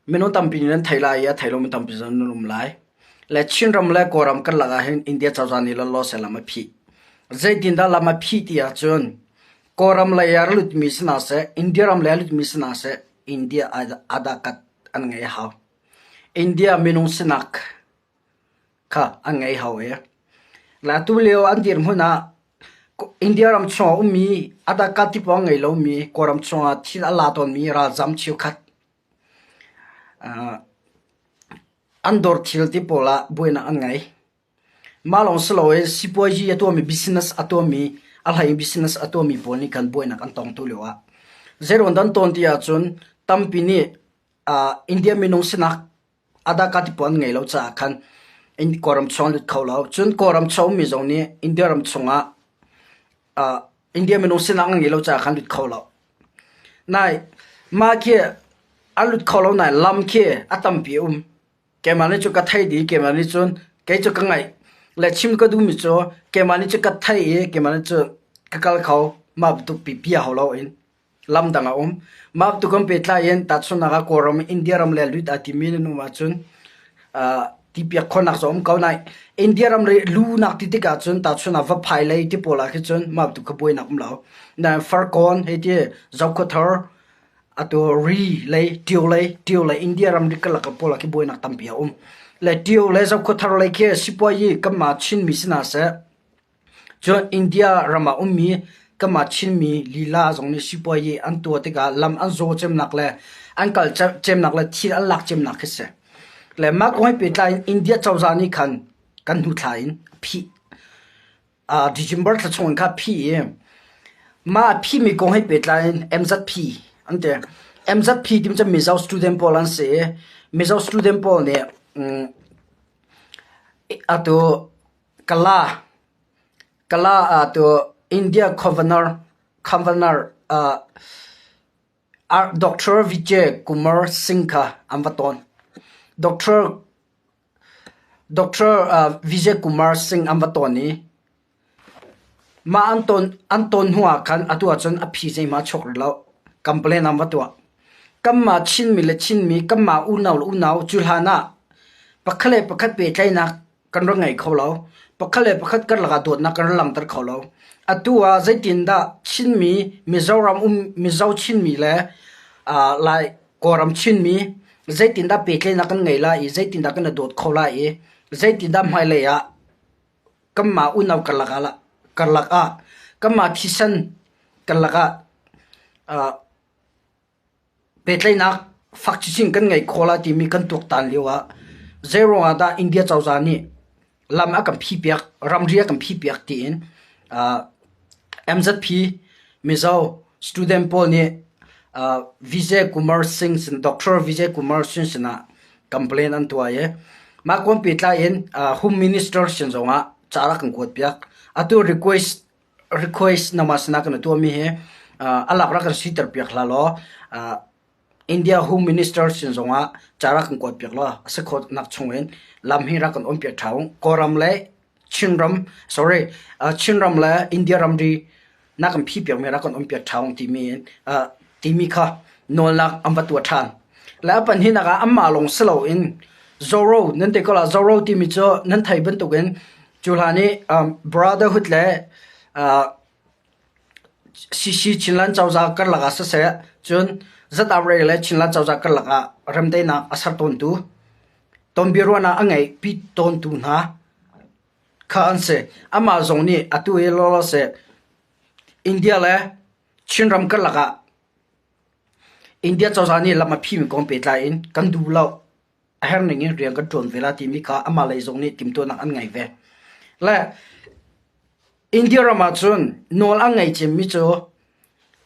Minung tampi nih nan thei lai i a thei lomi tampi zong nan um lai. Le Chinram le Kawlram karlak ah hin India cozah nih lawlaw seh lam a phih. Zeitindah lam a phih ti ahcun Kawlram lei ah a lutmi si hna seh, India ram lei a lutmi si hna seh, India adakat an ngei a hau. India minung sinak kha an ngei hau i le atu lio an dirhmun ah India ram chung ah ummi adakat ti paoh a ngei lomi Kawlram chung ah thil a la tawnmi ralzam cheukhat An dawr thil ti pawl ah buainak an ngei. Mah lawng si loin sipuazi a tuahmi business a tuahmi a hlei in business a tuahmi pawl nih khan buainak an tong tu lio ah zeiruang dah an tawn ti ahcun tampi nih India minung sinak adaka ti pawl an ngei lo caah khan Kawlram chung an lut kho lo. Cun Kawlram chung ummi zong nih India ram chungah India minung sinak an ngei lo caah khan lut kho lo. Nai mah khi a lut kho lo nain lam khi a tampi a um. Keimah nih cun ka theih dih, keimah nih cun kei cu ka ngaih le chim ka duhmi cu keimah nih cun ka theih i keimah nih cun ka kal kho. Mah bantuk pipi a hau loin lam dang a um. Mah bantuk kan pehtlai in tahchunhnak ah Kawlram India ram le lut aa timi nan um ahcun tipiak khawhnak zong um ko nain India ram le lunak ti tikah cun tahchun ah vaphai lei ti pawl ah khi cun mah bantuk kha buainak um lo. Nain Farkawn hei ti Zokhawthar atu Ri lei Tio lei Tio le India ramri karlak pawl ah khi buainak tampi a um. Le Tio le Zokhawthar lei khi sipuayi kanmah Chinmi si hna seh Cun India ram ah ummi kanmah Chinmi lila zong nih sipuayi an tuah tikah lam an zaw cemnak le an kal cemnak le thil an lak cemnak khi si. Le mah kong he pehtlai in India cozah nih khan kan hnu thla in phih. December thla chung in kha phih i mah a phihmi kong he pehtlai in MZP an ti. MZP timi cu Mizo student pawl an si i Mizo student pawl nih atu Kala Kala ah tu India Governor Governor uh, Dr. Vijay Kumar Singh kha an va tawn. Dr. Dr. Uh, Vijay Kumar Singh an va tawn i mah an tawn an tawn hnu ah khan atu ahcun a phi zeihmah a chuak rih lo. Complain an va tuah. Kanmah Chinmi le Chinmi, kanmah unau le unau cu hlan ah pakhat le pakhat pehtlaihnak kan rak ngei kho lo. Pakhat le pakhat karlak ah dawtnak kan rak langhter kho lo. Atu ah zeitindah Chinmi, Mizoram um Mizo Chinmi le uh, Lai Kawlram Chinmi zeitindah pehtlaihnak kan ngei lai i zeitindah kan i dawt kho lai i zeitindah hmailei ah kanmah unau karlak ah karlak ah kanmah thisen karlak ah uh, Pehtlaihnak fak chinchin kan ngei khawh lai timi kan tuaktan lioah zeiruang ah dah India cozah nih lam a kan phihpiak, ramri a kan phihpiak tiin MZP Mizo student pawl nih Vijay Kumar Singh sin Doctor Vijay Kumar Singh sinah complaint an tuah i mah kong pehtlai in Home Minister sin zongah ca rak kan kuatpiak. Atu request request nangmah sinah kan tuahmi hi a lak rak kan siter piak hlah law India Home Minister sin zongah ca rak kan kuat piak law a si khawhnak chungin lam hi rak kan on piak ṭha Kawlram le Chinram sorry Chinram le India ramri na kan phi piakmi rak kan on piak ṭha timi timi kha nawlnak an va tuah ṭhan. Le a pahnihnak ah anmah lawng si loin Zoro nan ti ko la Zoro timi cu nan thei bantukin Cu hlan i Brotherhood le CC Chinland cozah karlak ah siseh, cun ZRA le Chinland cozah karlak ah remdaihnak a ser tawntu, tonbiaruahnak a ngeihpi tawntu hna kha an si. Amah zong nih atu hi lawlaw seh India le Chinram karlak ah India cozah nih lam a phimi kong pehtlai in kan duh lo. A herh ning in rian kan ṭuan ve la timi kha amah lei zong nih timhtuahnak an ngei ve. Le India ram ah cun nawl an ngei cemmi cu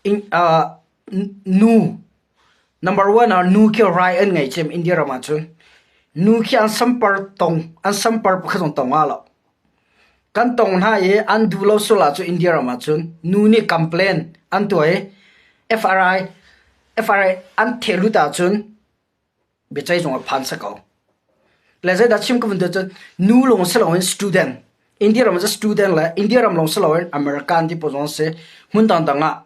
in, uh, nu number one ah nu khi rai an ngei cem India ram ah cun nu khi an sampar tong an sampar pakhat zong tong ah lo kan tong hna i an duh lo sul ah cu India ram ah cun nu nih complain an tuah i FRI FRI an thehlut ahcun biaceih zung ah phan si ko. Le zeidah chim ka vun duh cun nu lawng si loin student India ram cu student le India ram lawng si loin American ti pawl zong si hmun dangdang ah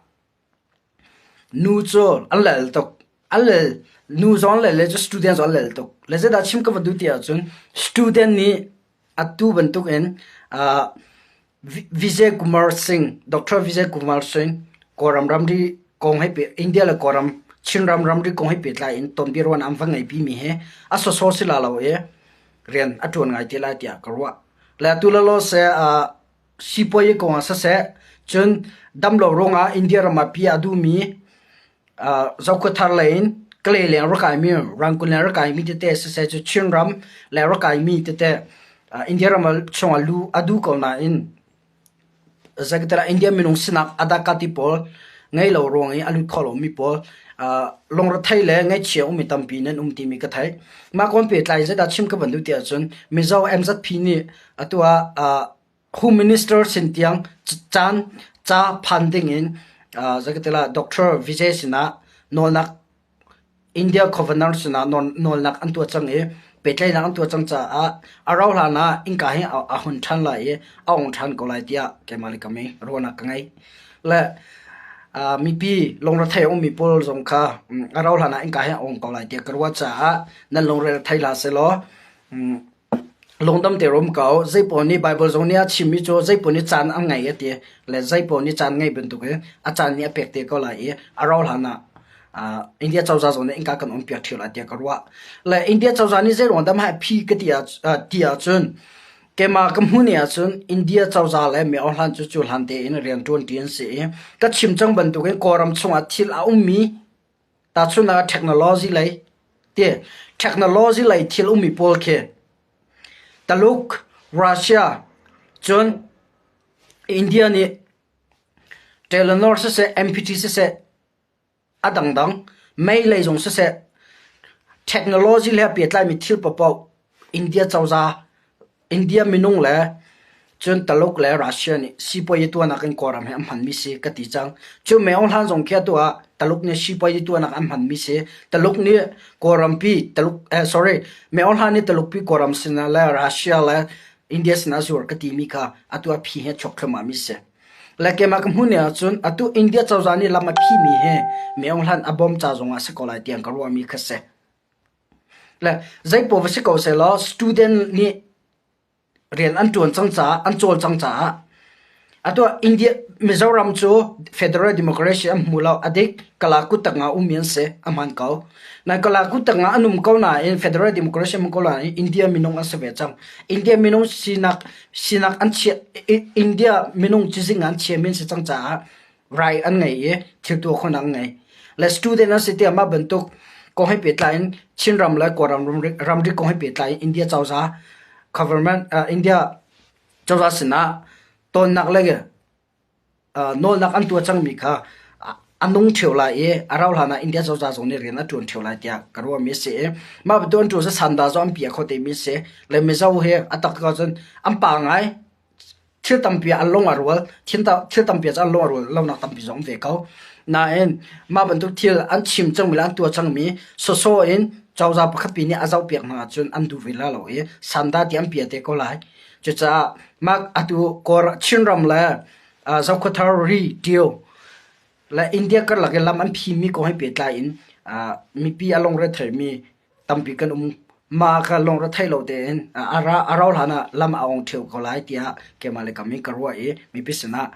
nu cu an lel tuk an lel. Nu zong le le cu student zong an lel tuk. Le zeidah chim ka va duh ti ahcun student nih atu bantukin Vijay Kumar Singh, Dr. Vijay Kumar Singh Kawlram ramri kong he India le Kawlram Chinram ramri kong he pehtlai in tonbiaruahnak an va ngeihpi mi hi a sawsawh si la lo i rian a ṭuan ngai te lai tiah ka ruah. Le atu lawlaw seh sipuazi kong ah siseh, cun damlo ruangah India ram ah pi a duhmi Zokhua lei in Kalay leng rak kaimi, Rangoon leng rak kaimi tete siseh cu Chinram leng rak kaimi tete India ram chungah lu a duh ko nain zeikatilah India minung sinak adakati pawl ngei lo ruang i a lut kho lomi pawl lungrethei le ngaihchia ummi tampi nan um timi ka theih. Mah kong pehtlai zeidah chim ka van duh ti ahcun Mizo MZP nih atu ah Home Minister sin tiang caan ca phan dingin zeikatilah Doctor Vijay sinah nawlnak India Governor sinah nawlnak an tuah cang i pehtlaihnak an tuah cang caah a rauh hlan ah innka hi a hun ṭhan lai i a ong ṭhan ko lai tiah keimah le ka mi ruahnak ka ngei. Le mipi lungrethei a ummi pawl zong kha a rauh hlan ah innka hi a ong ko lai tiah ka ruah caah nan lungre thei hlah sehlaw Lungdam te rum ko. Zeipaoh nih Baibal zong nih a chimmi cu zeipaoh nih caan an ngei a ti le zeipaoh nih caan ngei bantuk in a caan nih a pek te ko lai i a rauh hlan ah India cozah zong nih innka kan on piak ṭheo lai tiah ka ruah. Le India cozah nih zeiruang dah mah phi ka ti ah ti ahcun keimah ka hmuh ni ahcun India cozah le mi hlan cu cu hlan tein rian ṭuan ṭi an si i ka chim cang bantukin Kawlram chungah thil a ummi Tahchunhnak ah technology lei ti technology lei thil ummi pawl khi Taluk, Russia, cun India nih Telenor siseh, MPT siseh, a dangdang mei lei zong siseh, technology he pehtlaimi thil paohpaoh India cozah India minung le cun Taluk le Russia nih sipuazi tuahnak in Kawlram hi an hmanmi si ka ti cang. Cu Meong hlan zong khi atu ah Taluk nih sipuazi tuahnak an hmanmi si. Taluk nih Kawlrampi Taluk eh sorry Meong hlan nih Talukpi Kawlram sinah le Russia le India sinah zuar ka timi kha atu ah phi he chuak thluahmah mi si. Le keimah ka hmuh ning ahcun atu India cozah nih lam a phimi hi Meong hlan a bawm ca zong ah si ko lai tiang ka ruahmi kha si. Le zeipaoh va si ko sehlaw student nih rian an ṭuan cang caah an cawl cang caah atu ah India Mizoram cu Federal Democracy an hmu lo a dik Kala kuttang ah ummi an si a hmaan ko. Nan Kala kuttang ah an um ko nain Federal Democracy an um ko nain India minung an si ve cang. India minung sinak sinak an chiah India minung cizing ah an chiami an si cang caah right an ngei i thil tuah khawhnak an ngei. Le student an si tiah mah bantuk kong he pehtlai in Chinram le Kawlram ramri kong he pehtlai in India cozah government India cozah sinah tonnak le nawlnak an tuah cangmi kha a nung ṭheo lai i a rauh hlan ah India cozah zong nih rian a ṭuan ṭheo lai tiah ka ruahmi a si i mah bantuk an ṭuan cu sanda zong an pia kho temi a si. Le Mizo hi a tak ko cun an pa ngai. Thil tampi ah an lung a rual. Thil tampi ah an lung a rual lonak tampi zong um ve ko. Nain mah bantuk thil an chim cangmi le an tuah cangmi sawsawh in cozah pakhat pi nih a zohpiak hna ahcun an duh ve la lo i sanda ti an pia te ko lai. Cucaah mah atu Kawl Chinram le Zokhawthar ri Tio le India karlak i lam an phimi kong he pehtlai in mipi a lungre theimi tampi kan um. Mah kha lungre thei lo tein a rauh hlan ah lam a ong ṭheo ko lai tiah keimah le kam in ka ruah i mipi sinah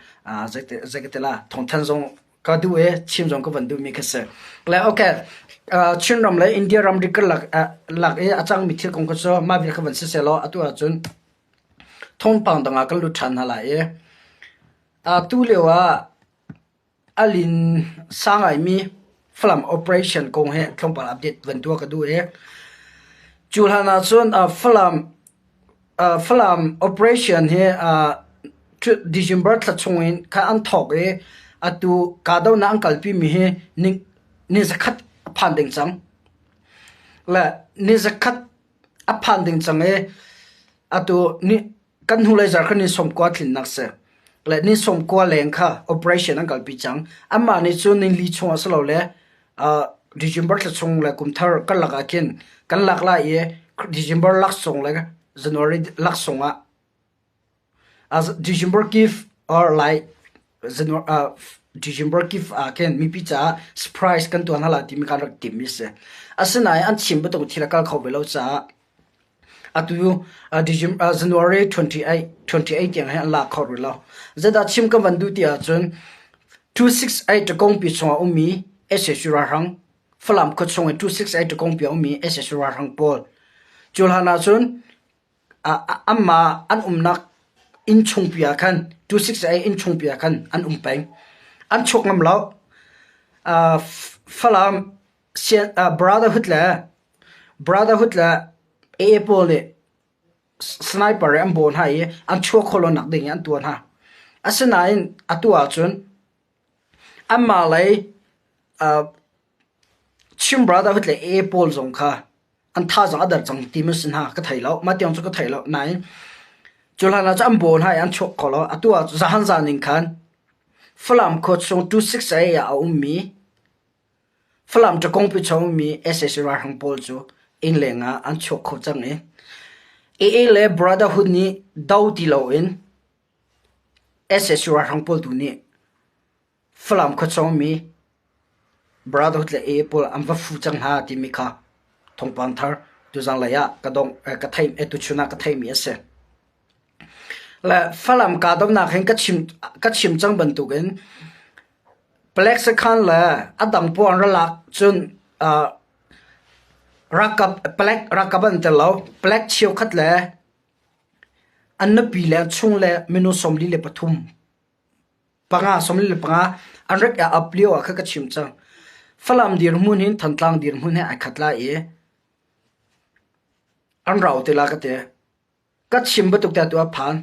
zeikatila thawngthanh zong ka duh i chim zong ka van duhmi kha si. Le okay, Chinram le India ramri karlak lak i a cangmi thil kong kha cu mah vial kha van si sehlaw atu ahcun thawngpang dang ah kan lut ṭhan hna lai i atu lio ah A lin sang ngaimi Falam operation kong hi tlawmpal update van tuah ka duh i cu hlan ahcun Falam Falam operation hi December thla chung in khan an thawk i atu kahdohnak an kalpimi hi ni zakhat a phan ding cang. Le ni zakhat a phan ding cang i atu ni Kan hnulei zarh kha ni 90 tlinnak si. Le ni 90 leng kha operation an kalpi cang. Anmah nih cun nili chung ah si lo le December thla chung le kum thar karlak ah khin kan lak lai i December laksawng le January laksawng ah December gift or like January. December gift ah khin mipi caah surprise kan tuah hna lai timi kan rak timh mi si. Asinain an chim bantuk thil a kal kho ve lo caah atu January 28 28 tiang hi an lak kho rih lo. Zeidah chim kan van duh ti ahcun 268 Takongpi chungah ummi SAC ralhrang Falam khuachung i 268 Takongpi a ummi SAC ralhrang pawl cu hlan ahcun Anmah an umnak innchungpi ah khan 268 innchungpi ah khan an um peng. An chuak ngam lo. Falam Brotherhood le Brotherhood le AA pawl nih sniper in an bawh hna i an chuah khawh lonak ding in an tuah hna. Asinain atu ahcun anmah lei Chin Brotherhood le AA pawl zong kha an thazaang a der cang ti maw si hna ka thei lo. Mah tiang cu ka thei lo. Nain cu hlan ah cun an bawl hna i an chuak kho lo. Atu ah zahan zan in khan Falam khua chung 268 ah a ummi Falam ṭakongpi chung ummi sac ralhrang pawl cu innleng ah an chuak kho cang i AA le Brotherhood nih do ti loin sac ralhrang pawl tu nih Falam khuachung mi Brotherhood le AA pawl an va fu cang hna timi kha thawngpang thar tuzanglei ah ka dong ka theih tuchun ah ka theihmi a si. Le Falam kahdohnak hin ka chim ka chim cang bantukin Palek sakhan le a dang pawl an ra lak cun uh, ralkap palek ralkap an tel lo palek cheukhat le an nupi le chung le minung 43 panga 45 an rak i ap lio ah kha ka chim cang. Falam dirhmun hin Thantlang dirhmun he ai khat lai i an rau te la ka ti. Ka chim bantuk te tu a phan.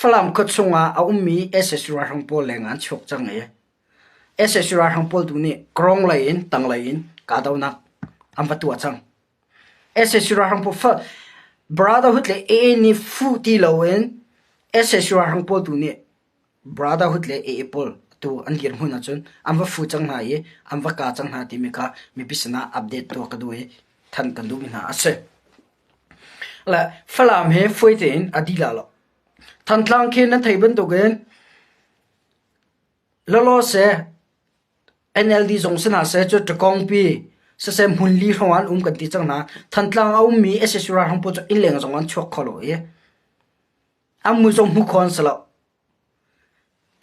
Falam khua chungah a ummi sac ralhrang pawl leng an chuak cang i sac ralhrang pawl tu nih Krong lei in tang lei in kahdohnak an va tuah cang. Sac ralhrang pawl Brotherhood le AA nih fuh ti loin sac ralhrang pawl tu nih Brotherhood le AA pawl tu an dirhmun ahcun an va fu cang hna i an va ka cang hna timi kha mipi sinah update tuah ka duh i than kan duhmi hna a si. Le Falam he fuai tein a dih la lo. Thantlang khi nan thei bantukin lawlaw seh NLD zong si hna seh cu ṭakawngpi siseh hmunli hrawng ah an um kan ti cang hna. Thantlang a ummi sac ralhrang pawl cu innleng zong an chuak kho lo i An mui zong hmuh khawh an si lo.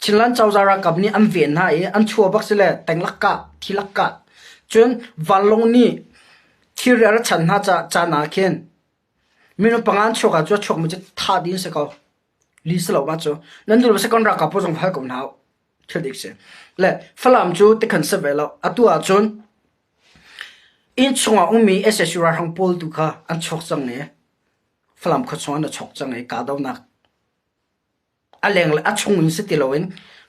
Chinland cozah ralkap nih an ven hna i an chuah bak si le tenglak kah, thilak kah. Cun vanlawng nih thilri a ra chan hna caan ah khin minung panga an chuak ah cu a chuakmi cu thah dih an si ko. Li si lo mah cu. Nan duh lo second ralkap pawl zong hal ko hna u. Thil dik si. Le Falam cu tikhan si ve lo. Atu ahcun inn chungah ummi sac ralhrang pawl tu kha an chuak cang i Falam khuachung an i chok cang i kahdohnak a leng le a chung in si ti loin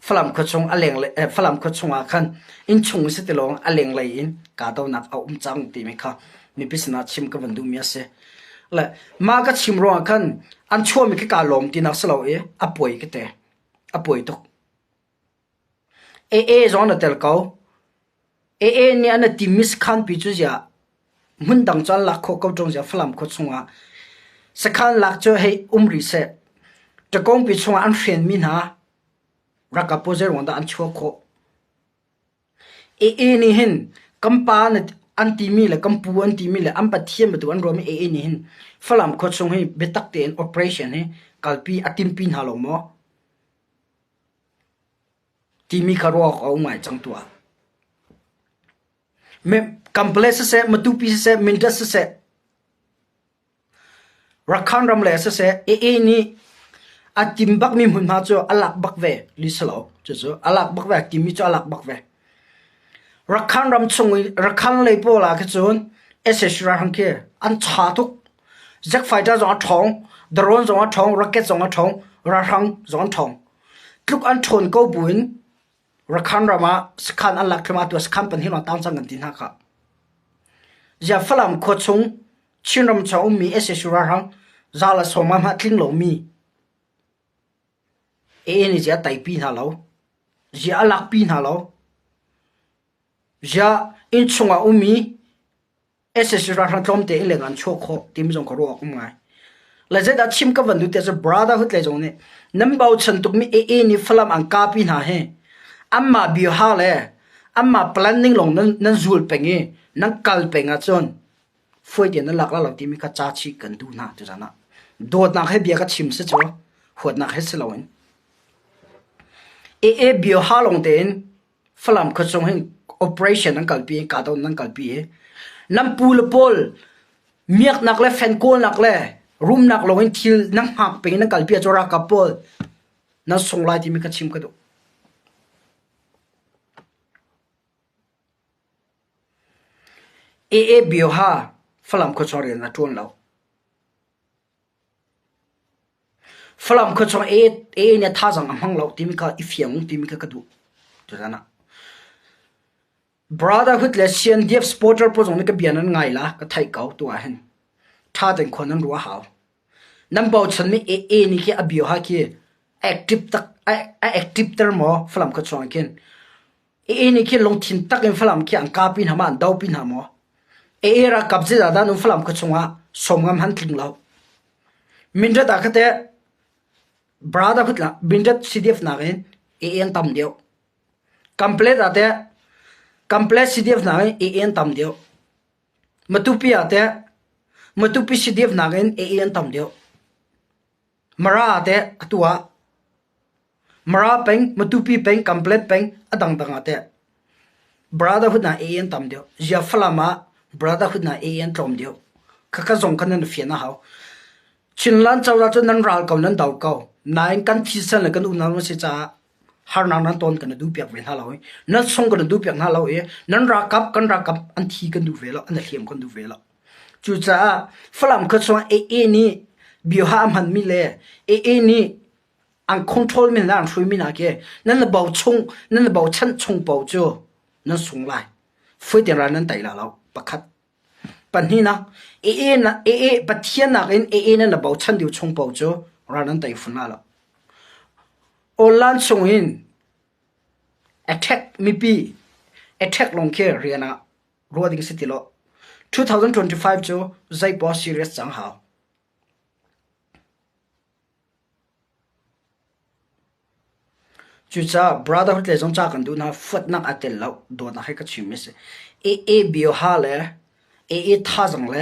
Falam khuachung a leng le eh, Falam khuachung ah khan inn chung in si ti lo a lenglei in kahdohnak a um cang timi kha mipi sinah chim ka van duhmi a si. Le mah ka chim ruangah khan an chuahmi khi kaa lawm tinak si lo i a puai ka te. A puai tuk. AA zong an i tel ko. AA nih an i timmi sakhanpi cu ziah hmundang cu an lak khawh ko ṭung ziah Falam khua chungah sakhan lak cu hei um rih seh. Ṭakawngpi chungah an hrenmi hna ralkap pawl zeiruang dah an chuah khawh? AA nih hin kan pa an timi le kan pu an timi le an pathian bantuk an ruahmi AA nih hin Falam khua chung hi biatak tein operation hi kalpi a timpi hna lo maw? Timi kha ruah awk a um ngai cang tuah. Kampale siseh, Matupi siseh, Mindat siseh, Rakhan ram le siseh, AA nih a tim bakmi hmunhma cu a lak bak ve. Li si lo. Cucu a lak bak ve. A timmi cu a lak bak ve. Rakhan ram chung i Rakhan lei pawl ah khi cun sac ralhrang khi an ṭha tuk. Jet fighter zong a ṭhawng, drone zong a ṭhawng, rocket zong a ṭhawng, ralhrang zong an ṭhawng. Tluk an ṭhawn ko buin Rakhan ram ah sakhan an lak thluahmah tu ah sakhan pan hi lawng tang cang kan ti hna khah. Ziah Falam khua chung Chinram chung ummi sac ralhrang za le sawm ah hmah tling lomi AA nih ziah a teipi hna lo, ziah a lakpi hna lo, ziah innchung ah ummi sac ralhrang tlawmte in leng an chuah khawh timi zong ka ruah awk um ngai. Le zeidah chim ka van duh tiah cu brotherhood lei zong nih nan bochan tukmi AA nih Falam an kapi hna hi. Anmah bioha le anmah planning lawng nan, nan zul peng i nan kal peng ahcun fuai tein nan lak la lo timi kha ca chih kan duh hna tuzan ah. Dawtnak he bia ka chim si cu huatnak he si loin. AA bioha lawng tein Falam khuachung hin operation an kalpi i kahdoh an kalpi i nan pu le pawl miaknak le fenkawlnak le rumnak lawng in thil nan hngak peng in nan kalpi ahcun ralkap pawl nan sung lai timi kha chim ka duh. AA Bioha Falam khuachung rian a ṭuan lo. Falam khuachung AA nih thazaang a hmang lo timi kha i fiang u timi kha ka duh. Tuzan ah. Brotherhood le CNDF supporter pawl zong nih ka bia nan ngai la, ka theih ko tu ah hin. Ṭha tein khua nan ruah hau. Nan bochanmi AA nih khi a bio ha khi active tak a active ter maw Falam khuachung ah khin. AA nih khin lungthin tak in Falam khi an kapi hna ma an dopi hna maw? AA ralkap zeidah dah nun Falam khuachung ah sawm ngam han tling lo. Mindat ah khate brother khutla Mindat CDF nakin AA an tam deuh. Complete ah teh complete CDF nakin AA an tam deuh. Matupi ah teh Matupi CDF nakin AA an tam deuh. Mara ah teh atu ah Mara peng, Matupi peng, Kamplet peng, a dangdang ah teh Brotherhood hna AA an tam deuh. Zia Falam ah Brotherhood hna AA an tlawm deuh. Khakha zong kha nan fian a hau. Chinland cozah cu nan ral ko, nan do ko. Nain kan thisen le kan unau nan si caah harnak nan ton kan duh piak ve hna lo i nan sung kan duh piak hna lo i nan ralkap kan ralkap an thi kan duh ve lo, an hliam kan duh ve lo. Cucaah Falam khuachung AA nih bioha a hmanmi le AA nih an control mi hna an hrui mi hna khi nan na bo chung nan na bochan chung paoh cu nan sung lai fuite ral nan tei la lo pakhat pahnihnak AA na AA Pathian nakin AA nan na bochan deuh chung paoh cu ral nan tei fun la lo online chung in attack mipi attack lawng khi rian ah ruah ding si ti lo 2025 cu zeipaoh serious cang hau Cucaah brotherhood lei zong ca kan duh hna fuatnak aa tel lo dawtnak he ka chimmi a si. AA bioha le AA thazaang le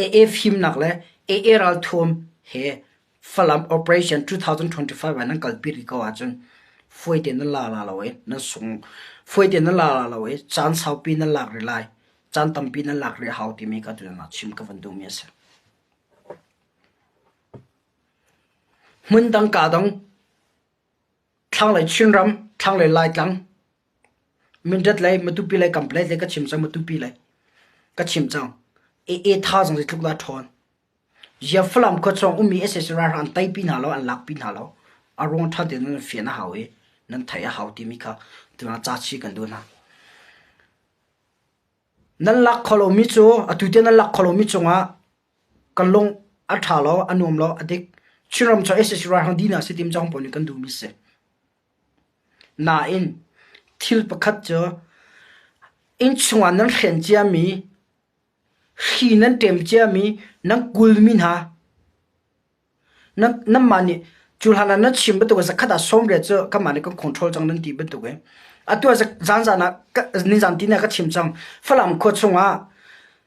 AA fimnak le AA ralthuam he Falam Operation 2025 ah nan kalpi rih ko ahcun fawi tein nan la la lo i nan sung fawi tein nan la la lo i caan saupi nan lak rih lai caan tampi nan lak rih a hau timi kha tutan ah chim ka van duhmi a si. Hmundang kaa dong, thlanglei Chinram, thlanglei Laitlang, Mindat lei, Matupi lei, Kamplet lei ka chim cang, Matupi lei ka chim cang. AA thazaang zeitluk dah a ṭhawn. Zia Falam khuachung ummi sac ralhrang an teipi hna lo, an lakpi hna lo. A ruang ṭha tein nan fian a hau i nan theih a hau timi kha tuna ca chi kan duh hna. Nan lak kho lomi cu atu tiang nan lak kho lomi cungah Ka lung a ṭha lo, a nuam lo, a dik. Chinram cu sac ralhrang dihnak si tim cang pawl nih kan duhmi si. Nain thil pakhat cu innchung ah nan hren ciami, hri nan ṭem ciami, nan kulmi hna Nanmah nih cu hlan ah nan chim bantuk in zakhat ah 80 cu kanmah nih kan control cang nan ti bantuk in atu ah zanzan ah nizan tine ah ka chim cang. Falam khua chungah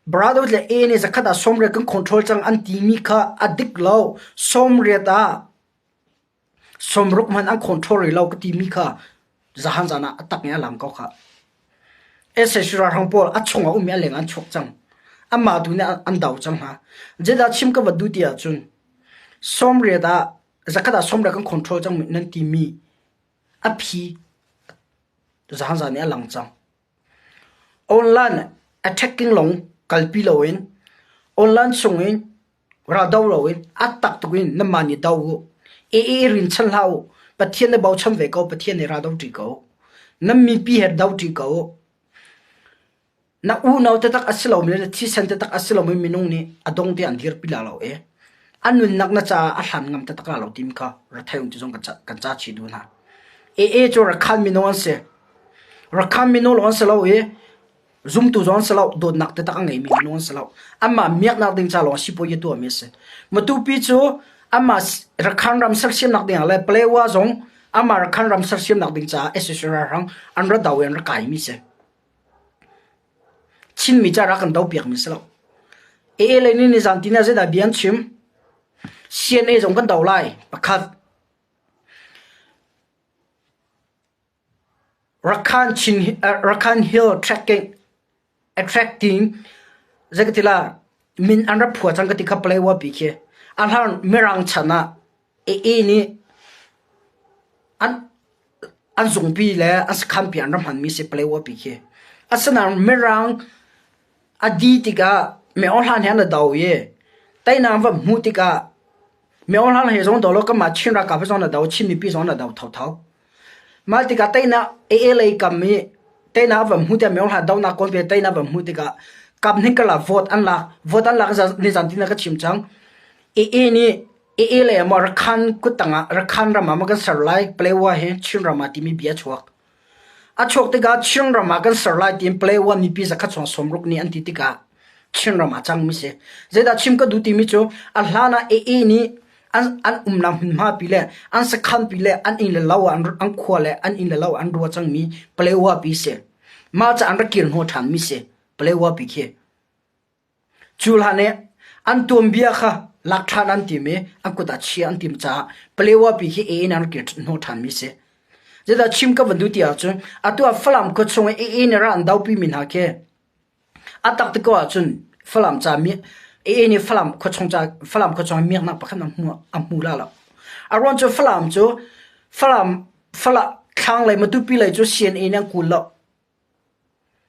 Brotherhood le A nih zakhat ah 80 kan control cang an timi kha a dik lo. 80 ah 60 hmanh an control rih lo ka timi kha zahan zan ah a tak in a lang ko khah. Sac ralhrang pawl a chung ah ummi a leng an chuak cang. Anmah tu nih an do cang hna. Zeidah chim ka va duh ti ahcun 80 ah zakhat ah 80 kan control cang nan timi a phi zahan zan nih a lang cang. Online attacking lawng kalpi loin online chung in Ral do loin a tak tuk in nanmah nih do u. AA rin chan hlah u. Pathian na bochan ve ko. Pathian nih ra do ṭi ko. Nan mipi he do ṭi ko. Na unau taktak a si lomi le na thisen taktak a si lomi minung nih a dong te an dirpi la lo e. A nunnak na caah a hlan ngam taktak la lo timi kha ra thei ti zong kan ca chih duh hna. AA cu Rakhan minung an si. Rakhan minung lawng an si lo i Zumtu zong an si lo, dawtnak taktak a ngeimi minung an si lo. Anmah miaknak ding ca lawng sipuai a tuahmi a si. Matupi cu anmah Rakhan ram sersiamnak dingah le Palewa zong Amah Rakhan ram sersiamnak ding caah sac ralhrang an ra do i an ra kaimi si. Chinmi ca rak kan do piakmi si lo. AA lei nih nizan tin ah zeidah bia an chim? CNA zong kan do lai. Pakhat. Rakhan Chin Rakhan Hill trekking attracting zeikatila min an rak phua cang ka ti kha Palawa pi khi. A hlan Mirang chan ah AA nih an an zungpi le an sakhan pi an rak hmanmi si Palawa pi khi. Asinain Mirang a di tikah Myo Hlan he an i do i teinak an va hmuh tikah Myo Hlan he zong do law kanmah Chin ralkap he zong na do, Chin mipi zong na do thotho. Mah tikah teinak AA lei kam i teinak a van hmuh tikah Myo Hlan donak kawl pe teinak a van hmuh tikah kap hnih karlak vote an lak. Vote an lak nizan tin ah ka chim cang. AA nih AA lei ah maw Rakhan kuttang ah Rakhan ram ah maw kan ser lai Palawa hi Chin ram ah timi bia a chuak. A chuak tikah Chinram ah kan ser lai tiin Palawan mipi zakhat chung 60 nih an ti tikah Chinram ah cangmi si. Zeidah chim ka duh timi cu a hlan ah AA nih an, an umnak hmunhma pi le an sakhan pi le an inn le lo ah an khua le an inn le lo an rua cangmi Palawa pi si. Mah ca an rak kir hnawh ṭhanmi si. Palawa pi khi. Cu hlan i an tuanbia kha lak ṭhan an tim i an kut ah chia an tim caah Palewa pi khi AA in an kir hnawh ṭhanmi si. Zeidah chim ka van duh ti ahcun atu ah Falam khua chung i AA nih ral an dopimi hna khi a tak ti ko ahcun Falam ca mi AA nih Falam khua chung ca Falam khua chung i miaknak pakhat a hmu a hmu la lo. A ruang cu Falam cu Falam Falam thlanglei Matupi lei cu CNA nih an kul lo.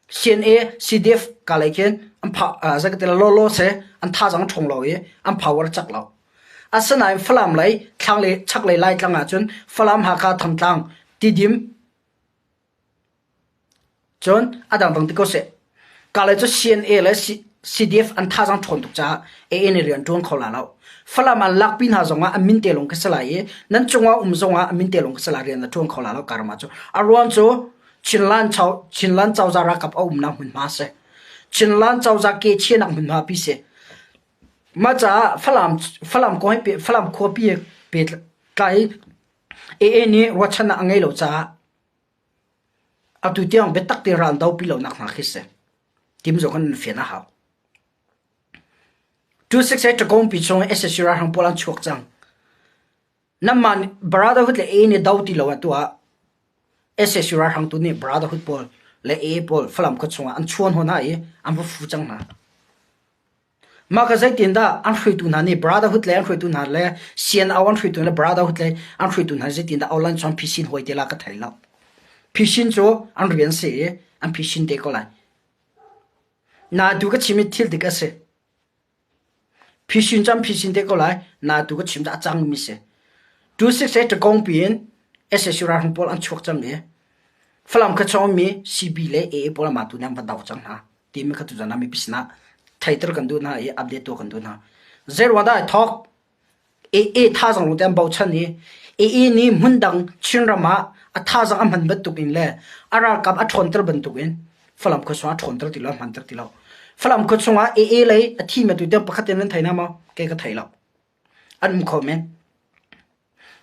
CNA, CDF ka lei khin an pha zei ka ti lai lawlaw seh an thazaang a ṭhawng lo i an power a cak lo. Asinain Falam lei thlanglei chaklei Laitlang ahcun Falam, Hakha, Thantlang, Tidim cun a dangdang ti ko seh. Ka lei cu CNA le CDF an thazaang ṭhawn tuk caah AA nih rian ṭuan kho la lo. Falam an lakpi hna zongah an min te lawng khi si lai i nan cungah um zongah an min te lawng khi si lai rian a ṭuan kho la lo karam ah cu. A ruang cu Chinland Chinland cozah ralkap a umnak hmunhma a si. Chinland cozah ke chiahnak hmunhma pi si. Mah caah Falam Falam kong he Falam khuapi he pehtlai AA nih ruahchannak a ngei lo caah atu tiang biatak te ral dopi lonak hna khi si. Tim zong kan fian a hau. 26 he Ṭakawngpi chung SSC ralhrang pawl an chuak cang. Nanmah nih Brotherhood le AA nih do ti lo ah tuah. Sac ralhrang tu nih Brotherhood pawl le AA pawl Falam khua chungah an chuan hna i an va fu cang hna. Mah ka zeitin dah an hruaitu hna nih Brotherhood le an hruaitu hna le CNO an hruaitu le Brotherhood le an hruaitu hna zeitin dah online chuan phisin hawi te la ka thei lo. Phisin cu an rian si i an phisin te ko lai. Na tu ka chim i thil dik a si. Phisin cu an phisin te ko lai. Na tu ka chim cu a cangmi si. 26 he ṭakawng piin sac ralhrang pawl an chuak cang i Falam khuachung ummi CB le AA pawl amah tu nih an va do cang hna timi kha tuzan ah mipi sinah theiter kan duh hna i update tuah kan duh hna. Zeiruang dah ai thawk? AA thazaang lawngte an bochan i AA nih hmundang Chinram ah a thazaang a hman bantukin le a ralkap a ṭhawnter bantukin Falam khua chungah a ṭhawnter ti lo, a hmanter ti lo. Falam khua chungah AA lei a thimi atu tiang pakhat in nan thei hna maw? Kei ka thei lo. An um kho men.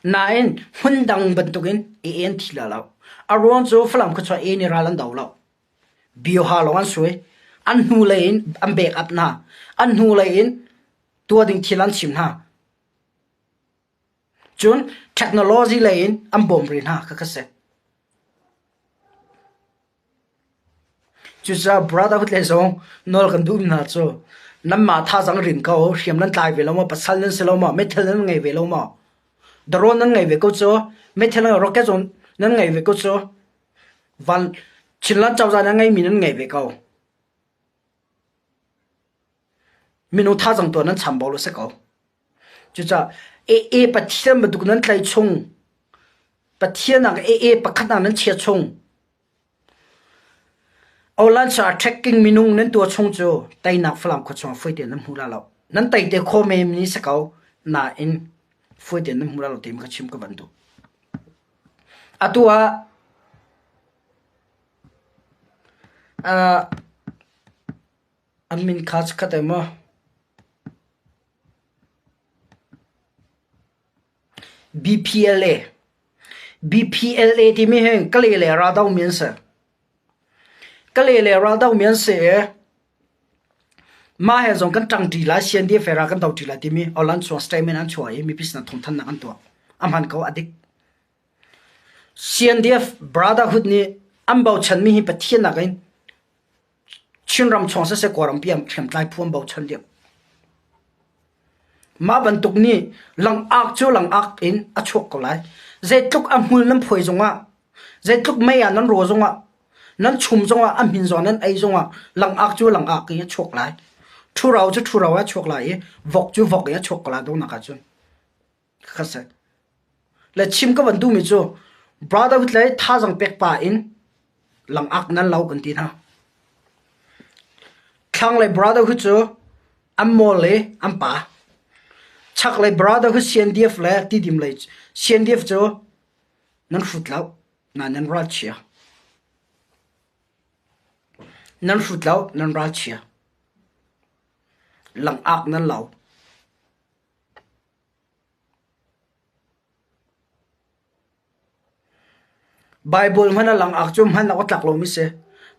Nain hmundang bantukin AA an thi la lo. A ruang cu Falam khua chungah AA nih ral an do lo. Bioha lawng an sui. An hnulei in an backup hna. An hnulei in tuah ding thil an chim hna. Cun technology lei in an bawm rih hna kha kha si. Cucaah brotherhood le zong nawl kan duh hna cu nanmah thazaang rin ko hriam nan tlai ve lo maw pasal nan si lo maw meithal nan ngei ve lo maw drone nan ngei ve ko cu meithal rocket zong nan ngei ve ko cu van Chinland cozah nan ngeimi nan ngei ve ko Minung thazaang tuah nan chambau lo si ko. Cucaah AA Pathian bantuk nan tlaih chung, Pathian ah AA pakhat ah nan chia chung, Online ah tracking minung nan tuah chung cu teinak Falam khua chungah fawi tein nan hmu la lo. Nan tei te kho men ni si ko, nain fawi tein nan hmu la lo ti ka chim ka van duh. Atu ah uh, An min kha chikkhat ai maw? BPLA. BPLA timi hi Kalay le Raldomi an si. Kalay le Raldomi an si i mah he zong kan ṭangṭi lai, CNDF he ral kan doṭi lai timi Alan chuang statement an chuah i mipi sinah thawngthanhnak an tuah. A hman ko, a dik. CNDF Brotherhood nih an bochanmi hi Pathian nakin Chinram chung siseh Kawlrampi ah hriamtlai phu an bochan deuh. Mah bantuk nih langak cu langak in a chuak ko lai. Zeitluk a hmul nan phuai zongah, zeitluk mei ah nan raw zongah, nan chum zongah, a hmin zong nan ei zongah langak cu langak in a chuak lai. Ṭhuro cu ṭhuro ah a chuak lai i vok cu vok in a chuak ko lai donghnak ahcun. Kha si. Le chim ka van duhmi cu brotherhood le thazaang pek pa in langak nan lo kan ti hna. Thlanglei brotherhood cu an mawl le an pa. Chaklei brotherhood CNDF le Tidim lei CNDF cu nan hrut lo, na nan ralchia. Nan hrut lo, nan ralchia. Langak nan lo. Baibal hmanh a langak cu hman awk a tlak lomi si.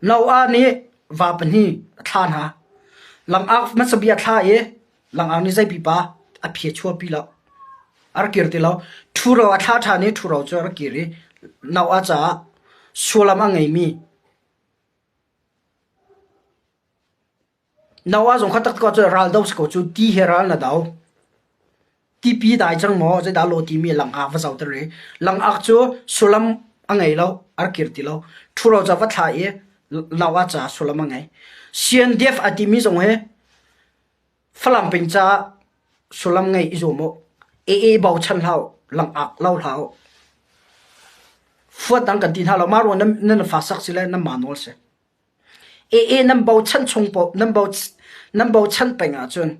Noah nih va pahnih a thlah hna. Langak hmasa bik a thlah i langak nih zei pipa a phi a chuahpi lo. A rak kir ti lo. Ṭhuro a thlah ṭhan i ṭhuro cu a rak kir i Noah caah sullam a ngeimi Noah zong kha taktak ahcun ral do si ko cu ti he ral na do. Tipi dai cang maw zeidah law timi langak va zohter i langak cu sullam a ngei lo a rak kir ti lo. Ṭhuro ca va thlah i Noah caah sullam a ngei. CNDF a timi zong hi Falam peng caah sullam ngei i zuam u. AA bochan hlah u, langak lo hlah u. Fuat dang kan ti hna lo. Mah ruang nan, nan fa sak si le nan mah nawl si. AA nan bochan chung paoh nan bo nan bochan peng ahcun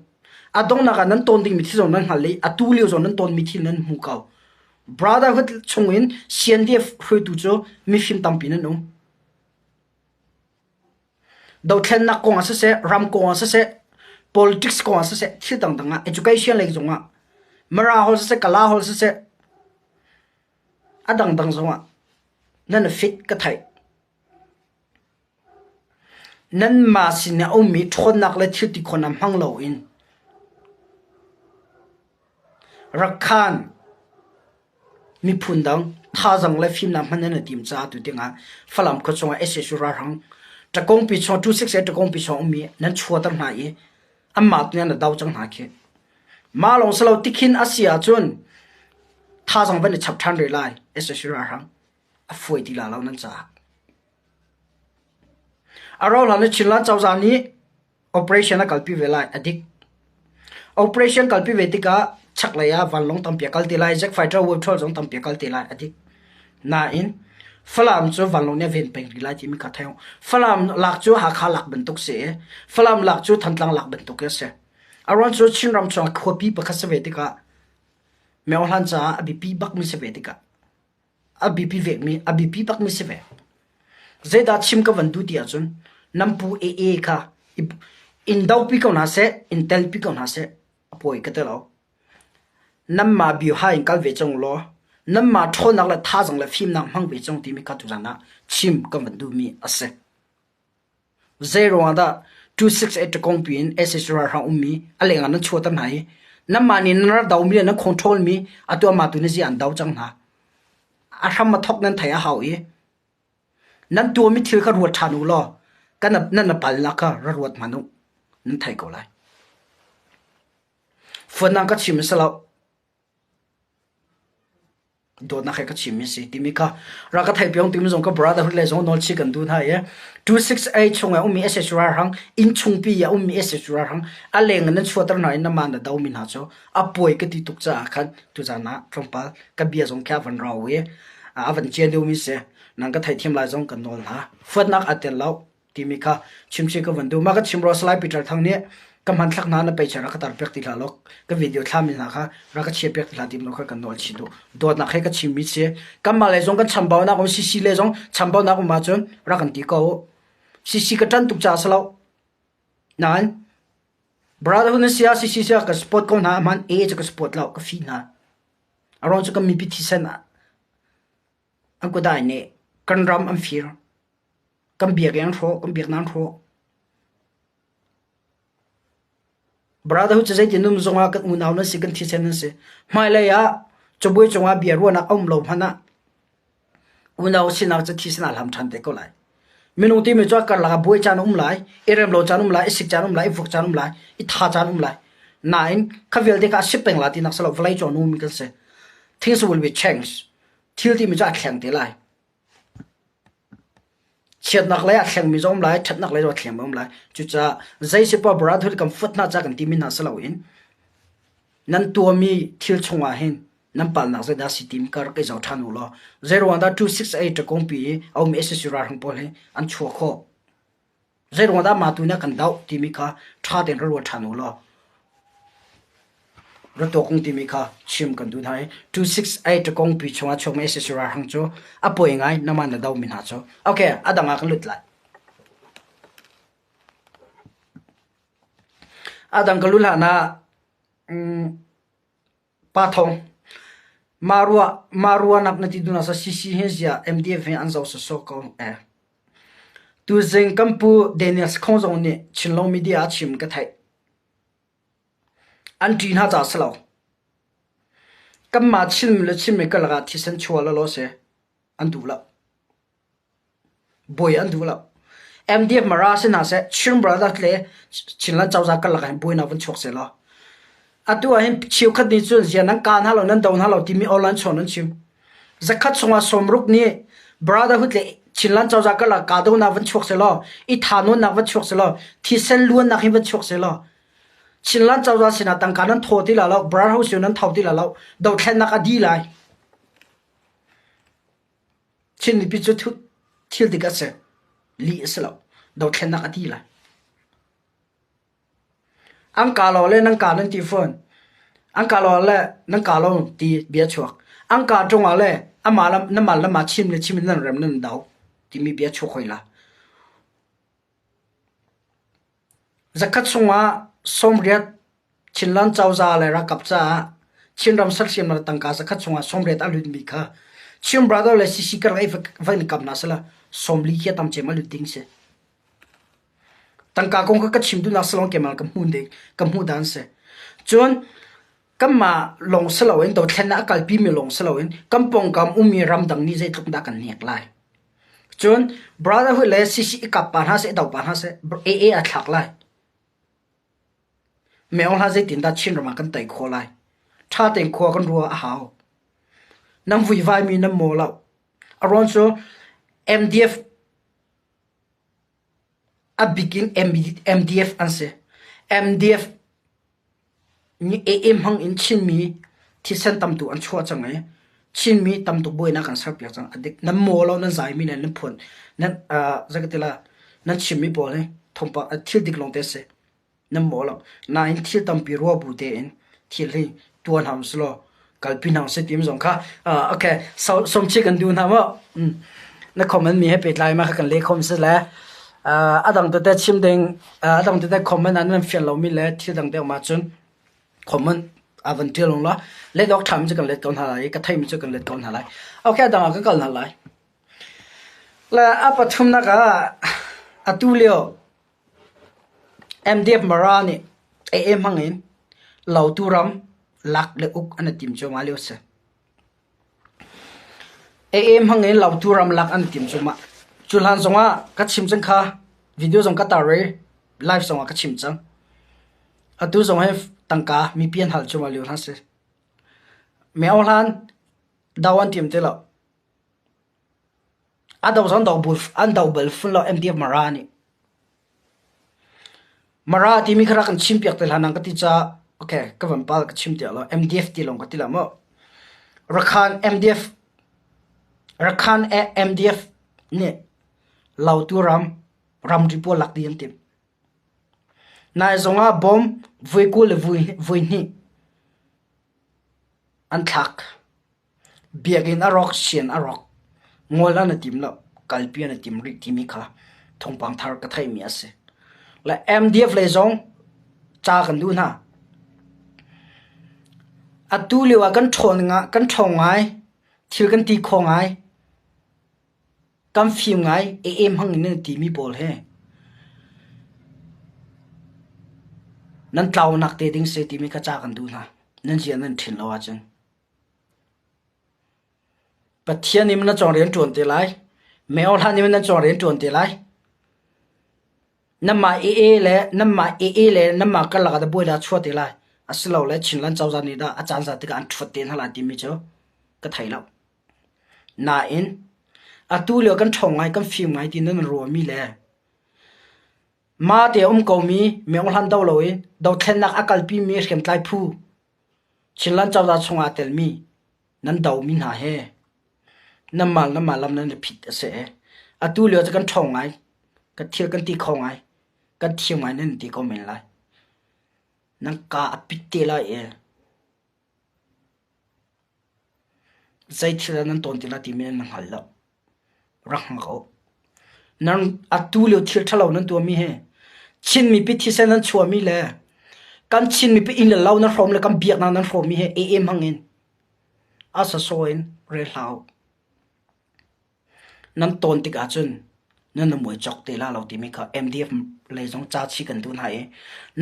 a donghnak ah nan tawn dingmi thil zong nan hngal i atu lio zong nan tawnmi thil nan hmu ko. Brotherhood chungin CNDF hruaitu cu mifim tampi nan um. Dothlennak kong ah siseh, ram kong ah siseh, politics kong ah siseh, thil dangdang ah, education lei zong ah, Mara holh siseh, Kala holh siseh, a dangdang zong ah nan fit ka theih. Nanmah sin i a ummi ṭhawnnak le thilti khawhnak hmang loin Rakhan miphun dang thazaang le fimnak hman nan i tim caah tu tiangah Falam khua chungah sac ralhrang ṭakongpi chung 268 ṭakongpi chung ummi nan chuahter hna i anmah tu nih an do cang hna khi. Mah lawng si lo tikhin a si ahcun thazaang van i chap ṭhan rih lai sac ralhrang. A fawi ti la lo nan caah. A rauhhlan ah Chinland cozah nih operation a kalpi ve lai. A dik. Operation kalpi ve tikah chaklei ah vanlawng tampi a kal te lai, jet fighter War 12 zong tampi a kal te lai. A dik. Nain Falam cu vanlawng nih a ven peng rih lai timi kha thei. Falam lak cu Hakha lak bantuk si i Falam lak cu Thantlang lak bantuk a si. A ruang cu Chinram chung khuapi pakhat si ve tikah Myohlan caah a biapi bakmi si ve tikah a biapi vekmi a biapi bakmi si ve. Zeidah chim ka van duh ti ahcun nan pu AA kha in dopi ko hna seh, in telpi ko hna seh, a pawi ka ti lo. Nanmah bioha in kal ve cang law nanmah ṭhawnnak le thazaang le fimnak hmang ve cang timi kha tuzan ah chim ka van duhmi a si. Zeiruangah dah 268 ṭakawngpi in sac ralhrang ummi a lengah nan chuahter hna i nanmah nih nan rak domi le nan controlmi atu amah tu na zia an do cang hna. A hram a thawk nan theih a hau i nan tuahmi thil kha ruat ṭhan u law kan nan a palnak kha ra ruat hmanh u. Nan thei ko lai. Fuanang ka chim a si lo. Dawtnak he ka chimmi a si timi kha rak ka theih piak timi zong ka brotherhood le zong nawl chih kan duh hna i 268 chung ah ummi sac ralhrang inn chungpi ah ummi sac ralhrang a leng in nan chuahter hna i nan mah na domi hna cu a puai ka ti tuk caah khan tuzan ah tlawmpal ka bia zong khi a van rau i a van cian deuhmi si nang ka theihthiam lai zong kan nawl hna fuatnak aa tel lo timi kha chimchih ka van duh. Mah ka chim rua Salai Peter Thang nih ka hmanthlak hna na peichar rak ka tar piak ti hlah law ka video thlami hna kha rak ka chia piak ti hlah ti kha kan nawl chih duh. Dawtnak he ka chimmi si. Kanmah le zong kan chambaunak um CC le zong chambaunak um ahcun rak kan ti ko. CC ka ṭan tuk caah si lo. Nain brotherhood na sia CC sia ka support ko hna hman A cu ka support lo ka fi hna. Aruang cu kan mipi thisen ah. An kudai nih kan ram an fir. Kan biakinn an hrawh, kan biaknak an hrawh. Brotherhood cu zeitin um zongah kan unau nan si, kan thisen nan si. Hmailei ah cabuai cungah bia ruahnak a um lo hmanh ah unau sinak cu thisen aa hlam ṭhan te ko lai. Minung timi cu a karlak ah buai caan a um lai, i rem lo caan um lai, i sik caan um lai, i vok caan um lai, i tha caan um lai. Nain kha vialte kha a si peng la tinak si lo, vawlei cung a nungmi kan si. Things will be changed. Thil timi cu aa thleng te lai. Chiatnak lei ah thlengmi zong um lai, ṭhatnak lei zong ah thlengmi um lai. Cucaah zei si poah brotherhood kan fuat hna ca kan timi hna si loin nan tuahmi thil chungah hin nan palnak zeidah si timi ka rak i zoh ṭhan u law zeiruang dah 268 ṭakungpi i a ummi sac ralhrang pawl hi an chuah khawh? Zeiruang dah mah tu nih a kan doh timi kha ṭha tein ra ruat ṭhan u law ra tuak ung timi kha chim kan duh hna i 268 kongpi chungah chuakmi sac ralhrang cu a poi ngai nangmah na dohmi hna cu. Okay, a dang ah kan lut lai. A dang ka lut hlan ah um, Pa Thawng, mah ruah mah ruahnak na ti duhnak sa CC hin ziah MDF hin an zoh sawsawh ko eh. Tuzing kan pu Daniel Sakhong zong nih Chinlong media a chim ka theih. An ṭih hna caah si lo. Kanmah Chinmi le Chinmi karlak ah thisen chuah lawlaw si an duh lo. Buai an duh lo. MDF Mara si hna seh, Chin Brothers le Chinland cozah karlak ah hin buainak van chuak sehlaw. Atu ah hin cheukhat nih cun zia nan ka hna lo, nan do hna lo timi online chawn an chim. Zakhat chungah sawmruk nih Brotherhood le Chinland cozah karlak kahdohnak van chuak sehlaw, i thahnawnnak van chuak sehlaw, thisen luannak hi van chuak sehlaw, Chinland cozah sinah tangka nan thaw ti la lo, Brotherhood sin nan tho ti la lo, dothlennak a di lai. Chin mipi cu thil dik a si. Lih a si lo. Dothlennak a ti lai. An ka lo le nan ka nan ti fawn. An ka lo le nan ka lo ti bia chuak. An ka ṭung ah le amah le namah le mah chim le chim in nan rem nan do timi bia chuak hoi la. Zakhat chungah 80 Chinland cozah le ralkap caah Chinram sersiamnak tangka zakhat chungah 80 a lutmi kha Chin Brother le CC karlak i va in kam hna sehla 40 khi a tam cem a lut ding si. Tangka kong kha ka chim duhnak si lawng keimah ka hmuh ding ka hmuh dan si. Cun kanmah lawng si loin dothlennak a kalpimi lawng si loin kan pawngkam ummi ramdang nih zeitluk dah kan hnek lai. Cun Brotherhood le CC i kap pa hna seh, i do pa hna seh, AA a thlak lai. Meo hla zeitindah Chinram ah kan tei khawh lai? Ṭha tein khua kan ruah a hau. Nan vuivaimi nan maw lo. A ruang cu MDF a bik in MDF an si. MDF nih AA hmang in Chinmi thisen tamtuk an chuah cang i Chinmi tamtuk buainak an serpiak cang. A dik. Nan maw lo, nan zaimi le nan phun, nan uh, zei nan chimmi pawl hi thawngpang thil dik lawngte a si. Nan maw lo. Nain thil tampi ruah bu tein thil hi tuan hna usih law kalpi hna usih timi zong kha uh, okay so somchi kan duh hna maw mm. na comment mi he pehtlai ma kha kan leh khom si le uh, a dang tete chim ding uh, a dang tete comment an nan fian lomi le thil dang deuh ma cun comment a van tial la let awk ṭhami cu kan let ko hna lai i ka theimi cu kan let ko hna lai okay a dang ah kan kal hna lai le a pathumnak ah atu lio MDF Mara nih AA hmang in Lautu ram lak le uk an i tim cuahmah lio a si. AA hmang in Lautu ram lak an i tim cuahmah. Cu hlan zongah ka chim cang kha video zong ka tar i live zongah ka chim cang. Atu zong hi tangka mipi an hal cuahmah lio hna si. Meo hlan do an tim ti lo. A do zong an do bal fun lo MDF Mara nih. Mara timi kha rak kan chimpiak te hlah nang ka ti caah okay ka van pal ka chim tiah lo MDF ti lawng ka ti la maw. Rakhan MDF Rakhan MDF nih Lautu ram ramri pawl lak dih an timh. Nai zongah bom voi 20 le voi hnih an thlak. Biakinn a rawk, sian a rawk. Ngol an i tim lo, kalpi an i tim rih timi kha thawngpang thar ka theihmi a si. Le MDF lei zong ca kan duh hna. Atu lio ah kan ṭhawn kan ṭhawng ngai, thil kan ti kho ngai. Kan fim ngai AA hmang in nan timi pawl he nan tlaunak te ding si timi kha ca kan duh hna. Nan zia nan ṭhin lo ahcun. Pathian nih na cawng rian ṭuan te lai. Meo hlan nih nan cawng rian ṭuan te lai. Nanmah AA le nanmah AA le nanmah karlak ah dah buai dah chuah te lai. Asilole Chinland cozah nih dah a caan zat tikah an ṭhuat te hna lai timi cu ka thei lo. Nain, atu lio kan ṭhawng ngai, kan fim ngai ti nan ruahmi le mah te a um komi myohlan do loin dothlennak a kalpimi hriamtlai phu Chinland cozah chungah aa telmi nan domi hna he nanmah nanmah lam nan i phit a si. Atu lio cu kan ṭhawng ngai, kan thil kan ti kho ngai, kan thiam ngai nan ti ko men lai. Nan kaa a pit te lai i Zei thil dah nan tawn ti lai timi nan hngal lo. Rak hngak u. Nan atu lio thil ṭhalo nan tuahmi hi Chin mipi thisen nan chuahmi le kan Chin mipi inn le lo nan hrawm le kan biaknak nan hrawmmi hi AA hmang in a sasaw in rel hlah u. Nan tawn tik ahcun nan na muai cawk te la lo timi kha MDF lei zong ca chi kan duh hna i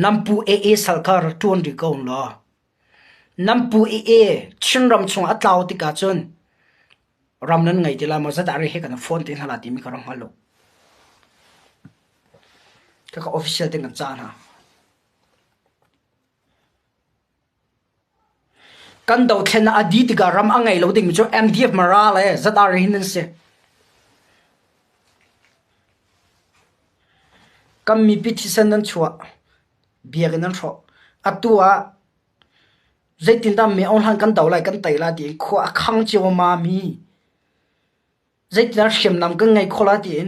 nan pu AA sal kha ra ṭuan rih ko law Nan pu i e Chinram chung a tlau tikah cun ram nan ngei ti lai maw zeidah re he kan phone te hna la timi ka rak hngal lo. Kaka official te kan ca hna. Kan dothlennak a di tikah ram a ngei lo dingmi cu MDF Mara le ZRA hin nan si. Kan mipi thisen nan chuah. Biakinn an hrawh. Atu ah zeitindah mi hlan kan do lai kan tei lai tiin khua a khang ciammam mi zeitindah hriamnam kan ngei kho lai tiin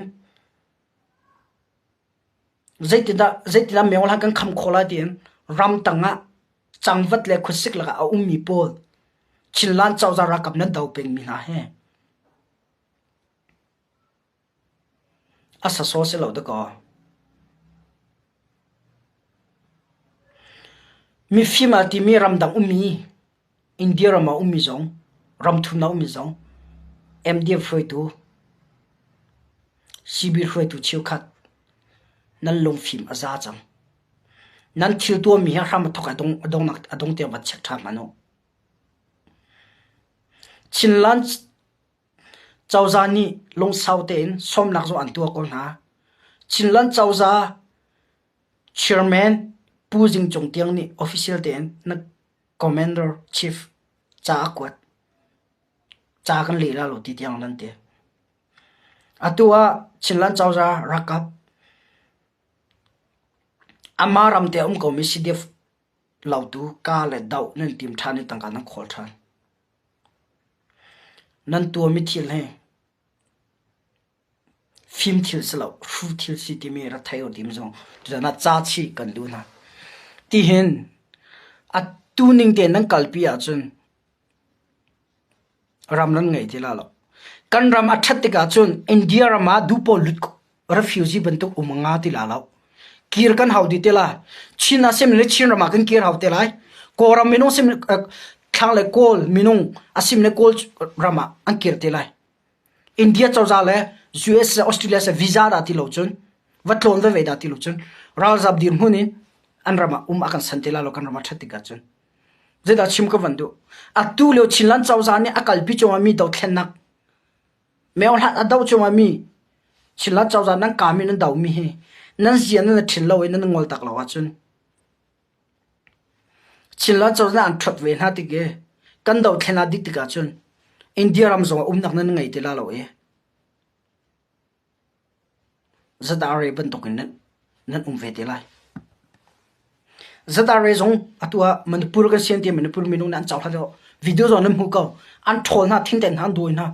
zeitindah zeitindah mi hlan kan kham kho lai tiin ramtang ah cangvat le khuasik lakah a ummi pawl Chinland cozah ralkap nan do pengmi hna hi A sasaw si lo dakaw. Mifim aa timi ramdang ummi, India ram ah ummi zong, ramthum ah ummi zong, MDF hruaitu, CB hruaitu cheukhat nan lungfim a za cang. Nan thil tuahmi hi hram a thawk a dongnak a dong tiang van check ṭhan hmanh u. Chinland Cozah nih lungsau tein sawmnak zong an tuah ko hna. Chinland cozah chairman Pu Zing Cung Tiang nih official tein na commander chief ca a kuat. Ca kan leh la lo ti tiang nan ti. Atu ah Chinland cozah ralkap amah ram te a um komi CDF lautu ka le doh nan tim ṭhan i tangka nan khawl ṭhan. Nan tuahmi thil hi fim thil si lo, hru thil si timi rak thei u timi zong tuzan ah ca chih kan duh hna. Tihin atu ning tein nan kalpi ahcun Ram nan ngei ti la lo. Kan ram a ṭhat tikah cun India ram ah duhpawl lut refugee bantuk um a nga ti la lo. Kir kan hau dih te la. Chin ah sim le Chin ram ah kan kir hau te lai. Kawlram minung sim thlang le Kawl minung a sim le Kawl ram ah an kir te lai. India cozah le US le Australia se visa dah ti lo cun va tlawn veve dah ti lo cun ralzam dirhmun in an ram ah um a kan san te la lo kan ram a ṭhat tikah cun. Zeidah chim ka van duh? Atu lio Chinland cozah nih a kalpi cungah mi dothlennak meo hlat a do cungah mi Chinland cozah nan kami nan domi hi nan zia nan ṭhin lo i nan ngol tak lo ahcun Chinland cozah an ṭhuat ve hna tik i kan dothlen ah dik tikah cun India ram zongah umnak nan ngei ti la lo i ZRA bantukin nan um ve te lai. ZRA zong atu ah Manipur kan sian ti Manipur minung nih an cohlan lo. Video zong nan hmu ko. An ṭhawl hna, thingten hna, an dawi hna.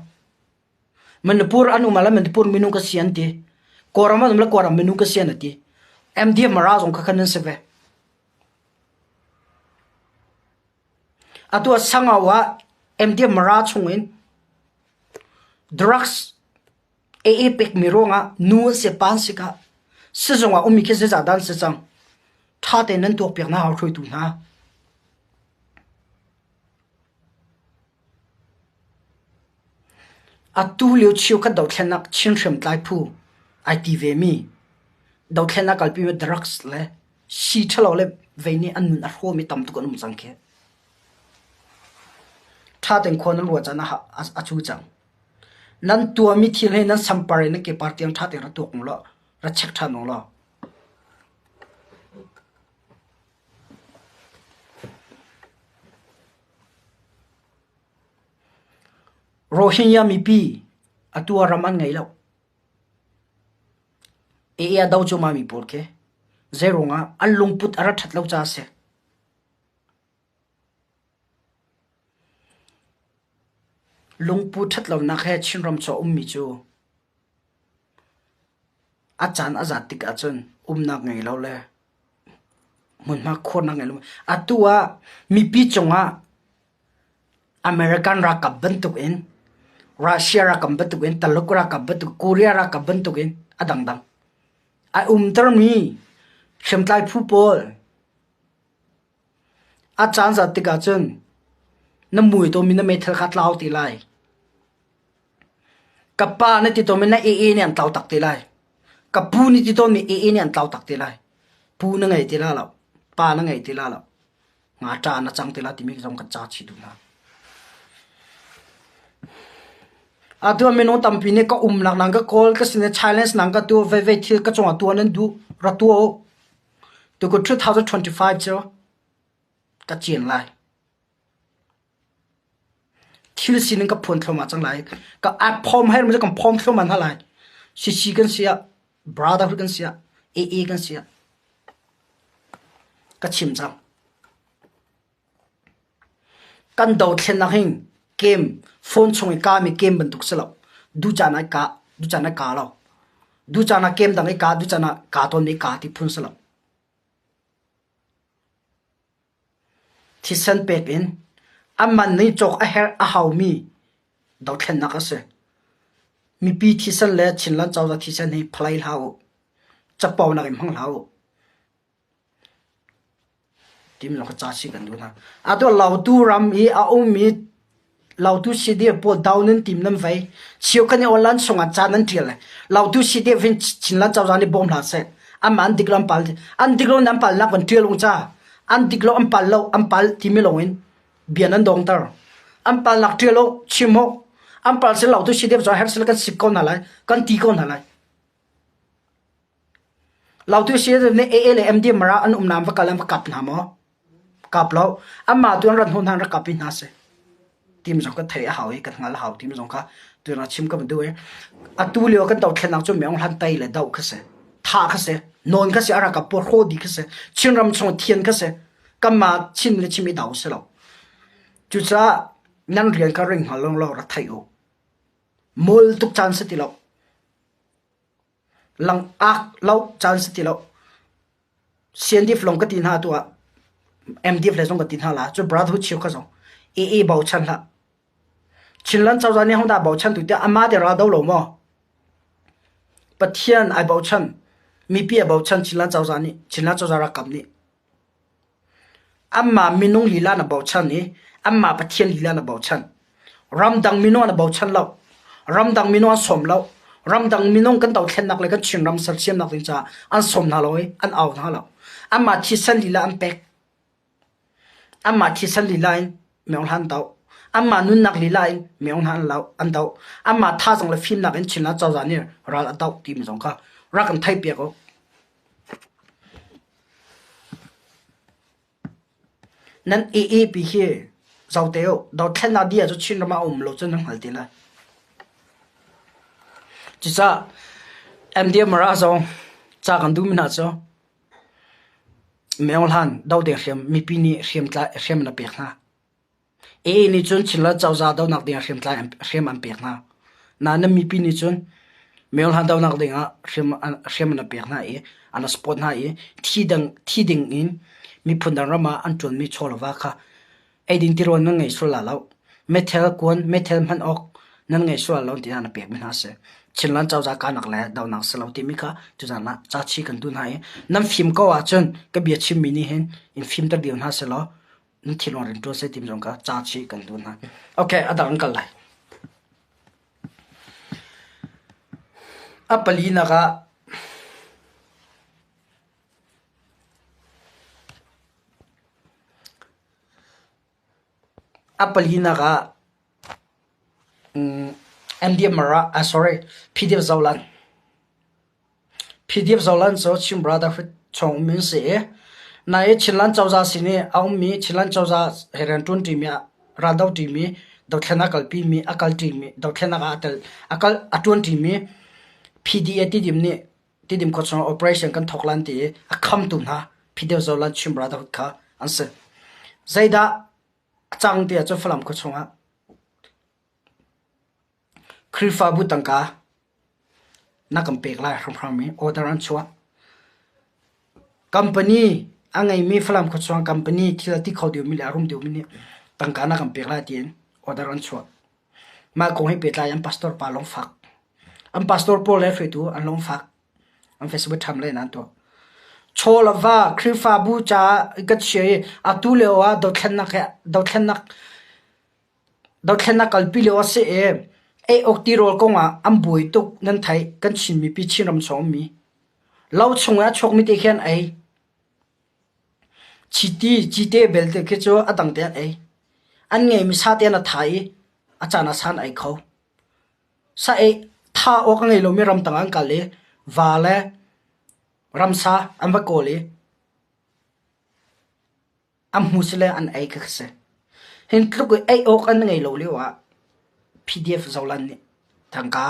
Manipur an um ah le Manipur minung ka si an ti. Kawlram an um le Kawlram minung ka si an ti. MDF Mara zong kha khan nan si ve. Atu ah Sangau ah MDF Mara chungin drugs AA pekmi ruangah nu an si pa an si kah sizung ah ummi khi zeizah dah an si cang? Ṭha tein nan tuakpiak hna hau hruaitu hna. Atu lio cheukhat dothlennak Chin hriamtlai phu ai ti vemi dothlennak kalpimi drugs le sii ṭhalo le vei nih an nun a hrawmi tam tuk an um cang khi. Ṭha tein khua nan ruah caan a cu cang. Nan tuahmi thil hi nan sampar in nan kepar tiang ṭha tein ra tuak ung law ra check ṭhan ung law. Rohingya mipi atu ah ram an ngei lo. AA a do cuahmah mi pawl khi zeiruangah an lungput a rak ṭhat lo caah a si. Lungput ṭhat lonak he Chinram cu a ummi cu a caan a zat tik ahcun umnak ngei lo le hmunhma khuarnak ngei lo. Atu ah mipi cungah American ralkap bantukin Russia ralkap bantukin Taluk ralkap bantuk Korea ralkap bantukin a dangdang a umtermi hriamtlai phu pawl A caan zat tikah cun na mui tawnmi na meithal kha a tlau te lai. Ka pa na ti tawnmi na AA nih an tlau tak te lai. Ka pu na ti tawnmi AA nih an tlau tak te lai. Pu na ngei ti la lo. Pa na ngei ti la lo. Nga na cang te la timi zong kan ca chih duh hna. Atu ah minung tampi nih ka umnak nang ka kawl ka sin i challenge nang ka tuah veve thil ka cungah tuah nan duh ra tuah u. Tukum 2025 cu ka cian lai. Thil sining ka phuan thluahmah cang lai. Ka a phawm hai ram kan phawm thluahmah hna lai. CC kan si ah, brotherhood kan si ah, AA kan si ah, ka chim cang. Kan dothlennak hin game phone chung i kami game bantuk si lo. Duh caan ah i kah, duh caan ah kaa lo. Duh caan ah game dang i kah, duh caan ah kaa tawnmi i kaa ti phun si lo. Thisen pek in a man nih cawk a herh a haumi dothlennak a si. Mipi thisen le Chinland cozah thisen hi phalai hlah u. Capo nak in hmang hlah u. Timi zong kha ca si kan duh hna. Atu Lautu ram i a ummi Lautu CDF pawl do nan tim nan vei. Cheukhat nih online chungah ca nan ṭial. Lautu CDF hin Chinland cozah nih bawm hlah seh. Anmah an dik lo an pal. An dik lo an palnak van ṭial ung ca. An dik lo an pal lo an pal timi lawng in bia nan dongter. An palnak ṭial u, chim u. An pal si Lautu CDF cu herh sila kan sik ko hna lai, kan ti ko hna lai. Lautu CDF nih AA le MD Mara an umnak an va kal an va kap hna maw? Kap lo. Anmah tu an rat hnu hna an rak kap i hna seh. Tim zong kan theih a hau i kan hngal a hau timi zong kha tuan ah chim ka van duh i atu lio kan dothlennak cu Myeong Hlan tei le doh kha si. Thah kha si. Nawn kha si. A ralkap pawl hrawh dih kha si. Chinram chung thian kha si. Kanmah Chin le Chim i do si lo. Cucaah nan rian kha ring hngal lo rak theih u. Mol tuk caan si ti lo. Langak lo caan si ti lo. CNDF lawng ka ti hna tu ah MDF le zong ka ti hna la cu brotherhood cheu kha zong AA bochan hlah. Chinland cozah nih hodah bochan tu tiah amah te ral do lo maw? Pathian ai bochan mipi ai bochan Chinland cozah nih Chinland cozah ralkap nih Anmah minung lila na bochan i anmah Pathian lila na bochan. Ramdang minung na bochan lo. Ramdang minung an sawm lo. Ramdang minung kan dothlennak le kan Chinram sersiamnak ding caah an sawm hna lo i an au hna lo. Anmah thisen lila an pek. Anmah thisen lila in Myeong Hlan doh. Anmah nunnak lila in Myeong Hlan an doh. Anmah thazaang le fimnak in Chinland cozah nih ral a doh timi zong kha rak kan theihpiak u. Nan AA pi hi zote u, dothlennak dih ahcun Chinram ah a um lo cu nan hngal ti lai. Cucaah MDMR ah zong ca kan duhmi hna cu Myeong Hlan dodeng hriam mipi nih hriam an pek hna. AA nih cun Chinland cozah dohnak dingah hriamtlai hriam an pek hna. Nain nan mipi nih cun Myohlan dohnak dingah hriam an pek hna i an support hna i thi ding in miphun dang ram ah an ṭuanmi chaw le va kha eiding tirawl nan ngei sual la lo. Meithal kuan, meithal hman awk nan ngei sual lo tiah na pekmi hna a si. Chinland cozah kahnak le dohnak si lo timi kha tuzan ah ca chi kan duh hna i nan fim ko ahcun ka bia chimmi nih hin in fimter dih hna sehlaw nan thinlung rin ṭuan seh timi zong kha ca chih kan duh hna. Okay, a dang an kal lai. A palinak ah a palinak ah MDMR ah sorry PDF Zolan PDF Zolan cu Chin Brotherhood chung ummi an si i nai Chinland cozah sin i a ummi Chinland cozah he rian ṭuanṭimi raldo ṭimi dothlennak kalpimi a kalṭimi dothlennak ah a tel a kal a ṭuanṭimi PDA Tidim nih Tidim khua chung operation kan thawk lan ti i a khamtu hna PDF Zolan Chin Brotherhood kha an si. Zeidah a cang ti ahcun Falam khua chungah Khrihfabu tangka na kan pek lai hramhram i order an chuah. Company a ngeimi Falam khuachuang company thil a ti kho deuhmi le a rum deuhmi nih tangka na kan pek lai tiin order an chuah. Mah kong he pehtlai an pastor pa lungfak. An pastor pawl le hruaitu an lungfak. An Facebook ṭham le an tuah. Chaw le va Khrihfabu caah ka chia i atu lio ah dothlennak he dothlennak Dothlennak kalpi lio a si i ei awk tirawl kongah an buai tuk nan theih kan Chin mipi Chinram chung ummi. Lo chung i a chuakmi te khi an ei. Chiti, cite belte khi cu a dang te an ei. An ngeimi sa te an a tha i a caan ah sa an ei kho. Sa ei tha awk a ngei lomi ramtang ah an kal i va le ramsa an va kawl i An hmu sile an ei kha si. Hin tluk i ei awk an ngei lo lio ah PDF Zolan nih tangka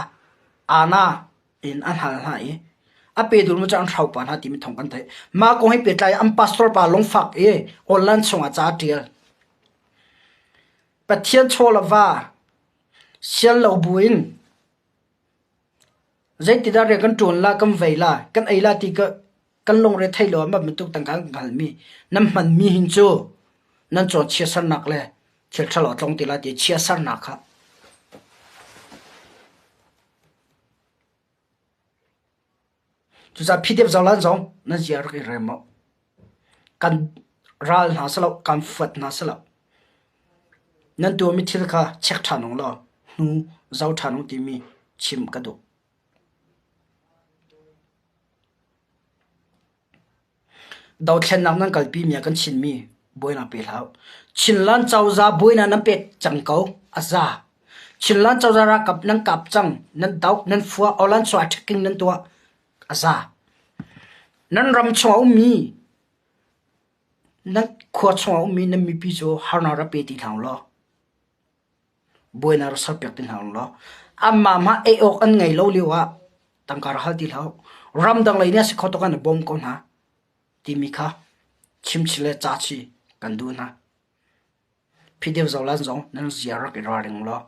aana in an hal hna i a pe dul mu cu an hro pa hna timi thawng kan theih. Mah kong he pehtlai an pastor pa lungfak i online chungah ca a ṭial. Pathian chaw le va sial lo buin Zeitidah rian kan ṭuan la, kan vei la, kan ei la ti ka kan lungre thei lo ah bantuk tangka kan hngalmi nan hmanmi hin cu nan cawn chiatsernak le thil ṭhalo a tlong ti lai ti chiatsernak kha Cucaah phidep zohlan zong nan zia rak i rem u. Kan ral hna si lo, kan fuat hna si lo. Nan tuahmi thil kha check ṭhan u law hnu zoh ṭhan u timi chim ka duh. Dothlennak nan kalpimi ah kan Chinmi buainak pe hlah u. Chinland cozah buainak nan pek cang ko, a za. Chinland cozah ralkap nan kap cang, nan doh, nan fuah, awlan chuah attacking nan tuah, a za. Nan ram chung a ummi, nan khua chung a ummi nan mipi cu harnak rak pe ti hlah u law. Buainak rak serpiak ti hna u law anmah hmah ei awk an ngei lo lio ah tangka rak hal ti hlah u. Ramdang lei nih a si kho tuk an i bawm ko hna timi kha chimchi le cachi kan duh hna. Phideu zolan zong nan zia rak i ralring u law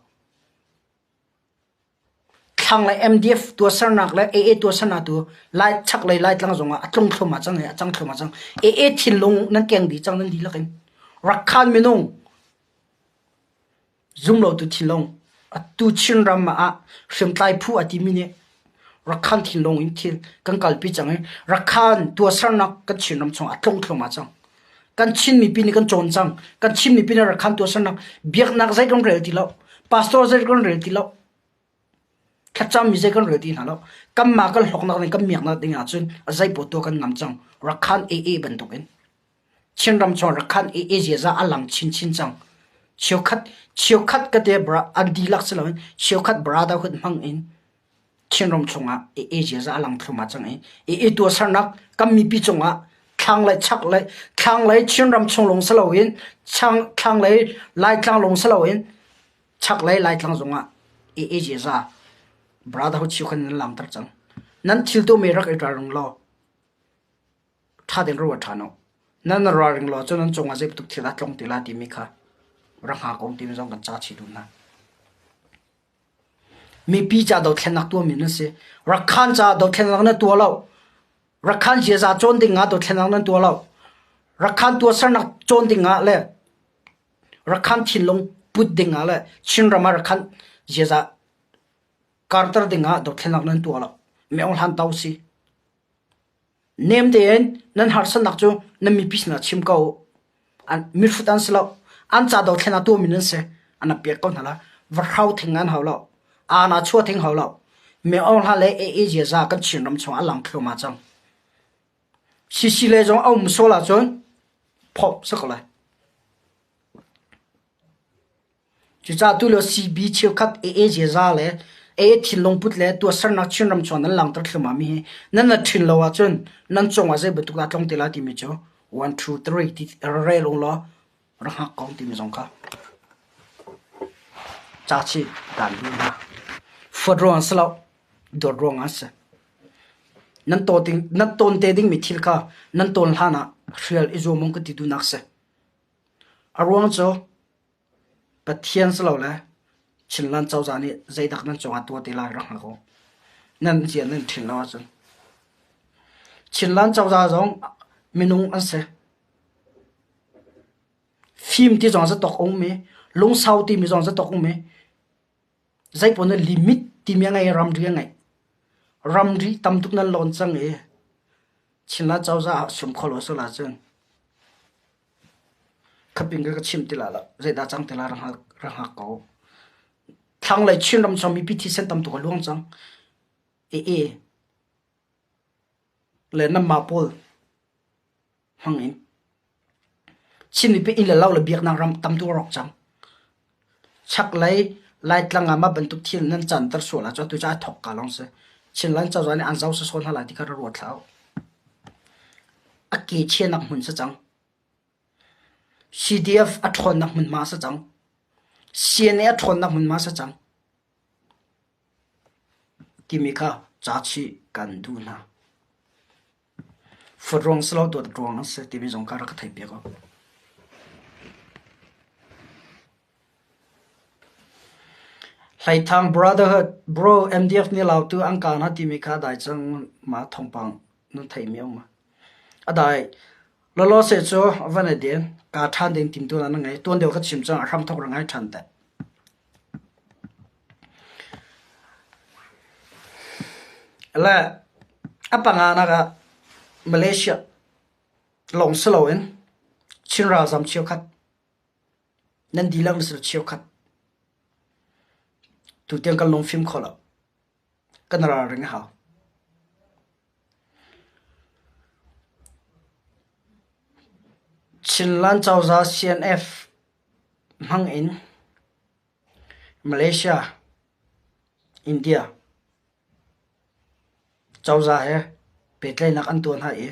thlanglei MDF tuahsernak le AA tuahsernak tu lai chaklei Laitlang zongah a tlung thluahmah cang i a cang thluahmah cang. AA thinlung nan keng dih cang nan dihlak in. Rakhan minung Zumlotu thinlung atu Chinram ah hriamtlai phu a timi nih Rakhan thinlung in thil kan kalpi cang i Rakhan tuahsernak kan Chinram chungah a tlung thluahmah cang. Kan Chin mipi nih kan cawn cang. Kan Chin mipi nih Rakhan tuahsernak biaknak zei kan rel ti lo. Pastor zei kan rel ti lo. Thlacammi zei kan rel ti hna lo. Kanmah kan hlawknak ding kan miaknak ding ahcun a zei paoh tuah kan ngam cang. Rakhan AA bantukin. Chinram chung Rakhan i ziaza a lang chinchin cang. Cheukhat cheukhat ka te bra an dihlak si loin cheukhat brotherhood hmang in Chinram chungah i ziaza a lang thluma cang i i tuahsernak kan mipi cungah thlanglei chaklei thlanglei Chinram chung lawng si loin thlanglei Laitlang lawng si loin chaklei Laitlang zongah i ziaza brotherhood cheukhat in an langter cang. Nan thil tuahmi rak i ralring law Ṭha tein ruat ṭhan u. Nan ralring lo ahcun nan cungah zei bantuk thil dah tlong ti lai timi kha rak hnga ko timi zong kan ca chih duh hna. Mipi ca dothlennak tuahmi nan si. Rakhan ca dothlennak nan tuah lo. Rakhan ziaza cawn ding ah dothlennak nan tuah lo. Rakhan tuahsernak cawn ding ah le Rakhan thinlung put ding ah le Chinram ah Rakhan ziaza karter ding ah dothlennak nan tuah lo. Meong hlan to si. Nem tein nan harsatnak cu nan mipi sinah chim ko u. Mihrut an si lo. An ca dothlen ah tuahmi nan si. An pek ko hna lai. Va hrau thing an hau lo. Ana chuah thing hau lo. Mi Aung Hla le AA ziaza kan Chinram chungah a lang thluahmah cang. CC le zong a um sual ahcun phomh si ko lai. Cucaah tulio CB cheukhat AA ziaza le AA thinlungput le tuahsernak Chinram chungah nan langhter thluahmahmi hi nan na ṭhin lo ahcun nan cungah zei bantuk dah tlong te lai timi cu one two three ti rel u law rak hngak ko timi zong kha ca chih dan duh hna. Fuat ruang si lo, dawt ruang ah si. Nan tawn te dingmi thil kha nan tawn hlan ah hrial i zuam ka ti duhnak si. A ruang cu Pathian si lo le Chinland cozah nih zeidak nan cungah tuah ti lai rak hngal u. Nan zia nan ṭhin lo ahcun. Chinland cozah zong minung an si. Fim ti zong zatawk a um i lungsau timi zong zatawk a um i zeipaoh nih limit timi a ngei i ramri a ngei. Ramri tam tuk nan lawn cang i Chinland cozah ah sum kho lo sual ahcun Khaping ka chim ti la lo. Zeidah cang ti la ra hngak ko. Thlanglei Chinram chung mipi thisen tam tuk a luang cang. E e le nanmah pawl hmang in Chin mipi inn le lo le biaknak ram tam tuk a rawk cang. Chaklei Laitlang ah mah bantuk thil nan canter sual ahcun atu cu ai thawk ka lawng si. Chinland cozah nih an zoh sawsawh hna lai ti kha ra ruat hlah u. A ke chiahnak hmun si cang. CDF a ṭhawnnak hmunhma a si cang. CNA a ṭhawnnak hmunhma a si cang. Timi kha ca chih kan duh hna. Fut ruang si lo dawt ruang a si timi zong kha rak ka theihpiak u. Hleithang Brotherhood Bro MDF nih Lautu an kaan hna timi kha a dai cang ma thawngpang nan theihmi a um ma? A dai. Lawlawse cu van i din. Kaa ṭhan ding timtu na ngei. Tuan deuh ka chim cang a hramthawk ra ngai ṭhan teh. Le a panganak ah Malaysia lawng si loin Chin ralzam cheukhat nan dihlak na si cheukhat tutiang kan lungfim kho lo. Kan ralring a hau. Chinland cozah CNF hmang in Malaysia, India cozah he pehtlaihnak an tuah hna i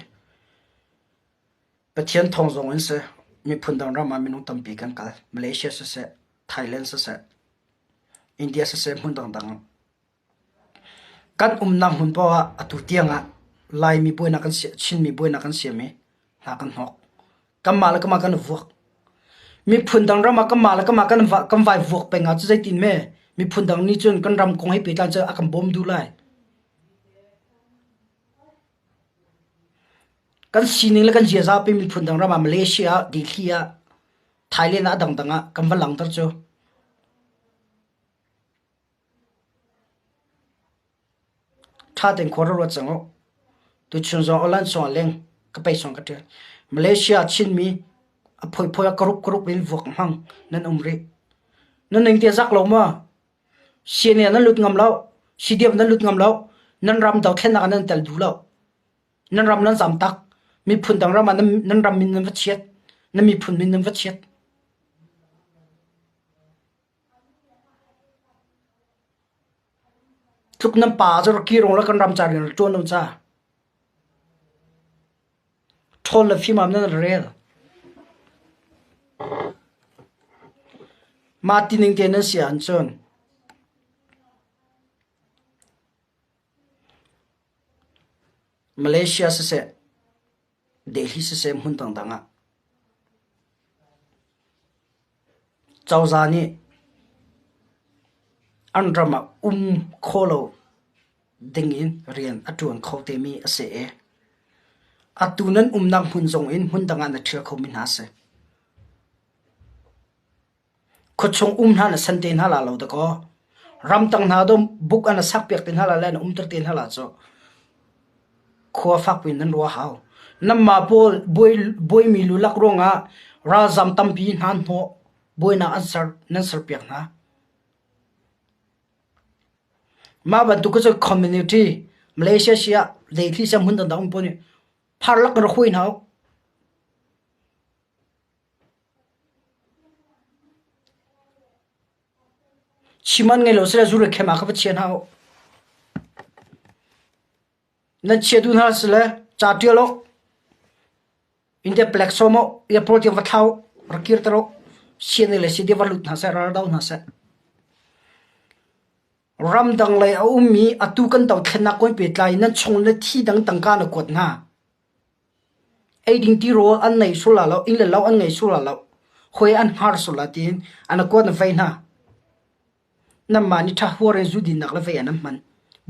Pathian thawng zong in seh miphun dang ram ah minung tampi kan kal. Malaysia siseh, Thailand siseh, India siseh hmun dangdang ah. Kan umnak hmun paoh ah atu tiang ah Laimi buainak kan Chinmi buainak kan siam i hna kan hnawk. Kanmah le kanmah kan i vuak. Miphun dang ram ah kanmah le kanmah kan vai vuak peng ah cu zeitin me miphun dang nih cun kan ram kong he pehtlai cun a kan bawm duh lai. Kan sining le kan ziaza pe miphun dang ram ah Malaysia ah, Delhi ah, Thailand ah a dangdang ah kan va langhter cu. Ṭha tein khua ra ruat cang u. Tuchun zong online song ah leng ka pei song ka ṭial. Malaysia Chinmi a phoiphoi ah karuk karuk in vuak hmang nan um rih. Nan ning ti a zak lo maw? CNA nan lut ngam lo. CDF nan lut ngam lo. Nan ram dothlennak ah nan tel duh lo. Nan ram nan zam tak. Miphun dang ram ah nan ram min nan va chiat. Nan miphun min nan va chiat. Tluk nan pa cu rak kir la kan ram ca rian ṭuan lo ca. Ṭhawn le fim ah nan rel. Mah tining te nan si ahcun Malaysia siseh, Delhi siseh hmun dangdang ah cozah nih an ram ah um kho lo ding in rian a ṭuan kho temi a si i atu nan umnak hmun zong in hmun dang ah na ṭhial khomi hna a si. Khuachung um hna na san te hna la lo dakaw. Ramtang hna dawm buk an sak piak te hna la le na umter te hna la cu khua fakpi in nan ruah hau. Nanmah pawl buaimi lulak ruangah ralzam tampi hna hnawh buainak an ser nan serpiak hna. Mah bantuk cu community Malaysia si ah leithli siang hmun dangdang um pawl nih phar lak in rak hui hna u. Chim an ngei lo sile zu le khem ah kha va chia hna u. Nan chia duh hna sile ca ṭial u. India plek sawm u. Airport tiang va thla u. Rak kirter u. CNA le CD va lut hna seh, ral do hna seh. Ramdang lei a ummi atu kan dothlennak kong pehtlai in nan chung le thi dang tangka na kuat hna. Eiding tirawl an nei sul la lo, inn le lo an ngei sul la lo, hawi an hngar sul la tiin an kuat na vei hna. Nanmah nih ṭha huar in zu dinnak le vei ah nan hman.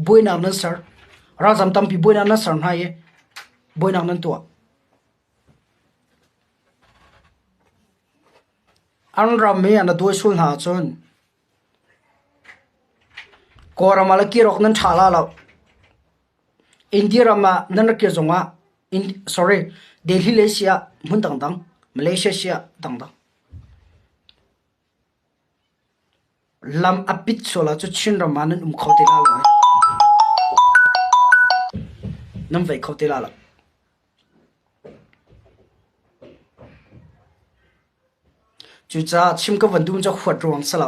Buainak nan ser. Ralzam tampi buainak nan ser hna i buainak nan tuah. An ram i an a duai sul hna ahcun Kawlram ah le kir awk nan ṭha la lo. India ram ah nan rak kir zongah sorry Delhi lei si ah hmun dangdang Malaysia si ah dangdang. Lam a pit sual ahcun Chinram ah nan um kho te la lo. Nan vei kho te la lo. Cucaah chim ka van duh cu huat ruang si lo.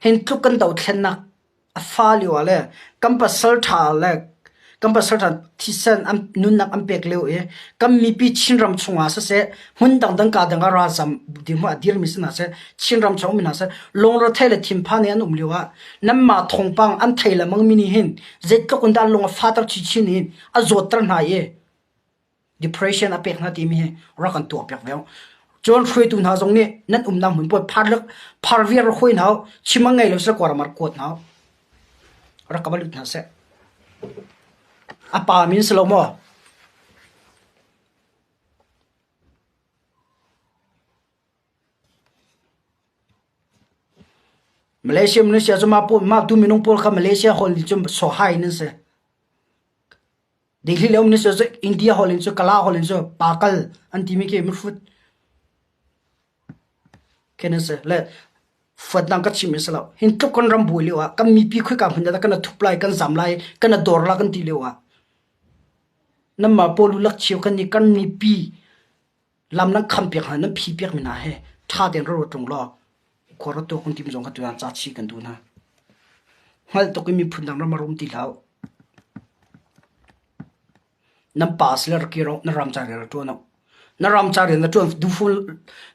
Hin tluk kan dothlennak a fa lio ah le kan pasal ṭha le kan pasal ṭha thisen an nunnak an pek lio i kan mipi Chinram chungah siseh hmun dangdang ka dang ah ralzam dirhmun a dirmi si hna seh Chinram chung ummi hna seh lungrethei le thinphan in an um lio ah nanmah thawngpang an thei lengmang mi nih hin zeitluk in dah lung a fater chinchin i a zawtter hna i depression a pek hna timi hi rak kan tuak piak ve. Cun hruaitu hna zong nih nan umnak hmun pawl phar phar viar hoi hna chim ngei lo seh kuaramar kuat hna rak ka lut hna seh. A pa min si lo maw? Malaysia Malaysia cu mah tu minung pawl kha Malaysia hol cu sohai nan si. Delhi le um ni cu India holh in cu Kala holh in cu pakal an timi khi mihrut khi nan si. Le fuatnang ka chim si lo. Hin tluk kan ram buai lio ah kan mipi khoi hmun dah kan thup lai kan zam lai kan dor la kan ti lio ah namah pawl lak cheu kan ni kan mipi lam nan kham piak hna nan phi piak mi hna he tha tein ra ru tung law khua ra tu kun tim zong kha tu ca chi kan du hna. Hngalh tuk in miphun dang ram a rum ti hlah. Nan pa sile rak kir na ram ca rian ra ṭuan Na ram ca rian na ṭuan du ful